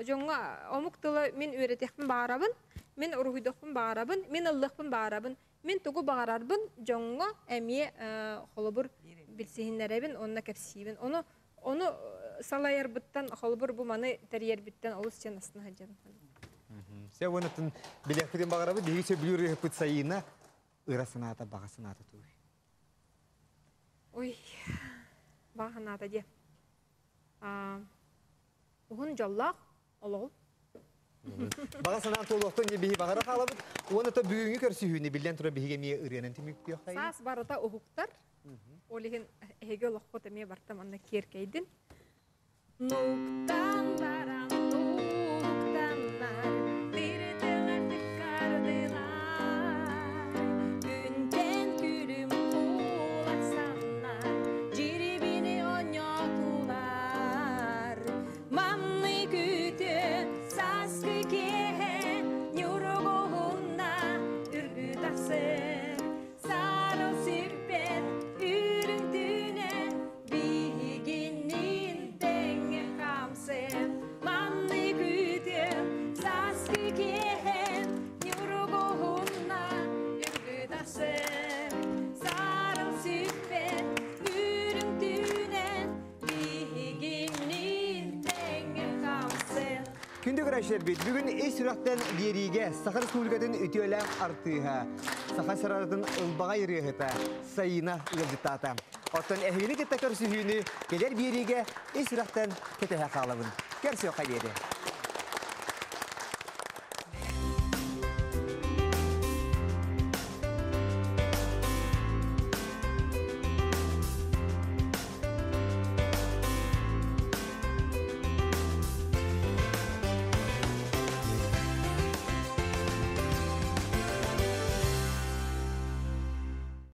дьоҥҥо омук тыла мин үөрэтиэхпин баҕарабын, мин уруһуйдуохпун баҕарабын, мин ыллыахпын баҕарабын, мин тугу баҕарарбын дьоҥҥо эмиэ холобур билсиһиннэрэбин уонна кэпсиибин. Ону Ону салайарбыттан, холобур бу маны тэрийэрбиттэн олус диэн астына сылдьабын. Сэ уонатын билиэхпитин баҕарабыт, биһиги сөбүлүүр ырыаһыппыт Сайыына ыра санаата, баҕа санаата тугуй? Ой, баҕа санаата диэ. Уһун дьоллоох олоҕу. Баҕа санаан туолуохтун биһи баҕара хаалабыт. Уонна то бүгүҥҥү көрсүһүүнү биллэн турар биһиги эмиэ ырыанан түмүктүөххэйин. Саас барыта уһуктар. Ол иһин эһиги олоххут эмиэ барта манна киэркэйдин. Нуктан баран нуктаннар, тиритиҥэр тыккардылар. Күнтэн күлүм кулахсаннар, дьирибини оонньоотулар. Манны күтүө сааскы киэһэ ньургуһунна үргү тахсыр. Сарыл сирбэт үрүҥ түүнэ биһигинниин тэҥҥэ хаамсыам. Манны күтүө сааскы киэһэ ньургуһунна үргү тахсыр. Сарыл сирбэт үрүҥ түүнэ Күндү көрөөччүлэрбит, бүгүн ис сүрэхтэн биэриигэ Саха Республикатын үтүөлээх артыыһа, Саха сараратын ылбаҕай ырыаһыта Саина ыалдьыттаата. Оттон эһигини кытта көрсүһүүнү кэлэр биэриигэ ис сүрэхтэн кэтэһэ хаалабын. Көрсүөххэ диэри.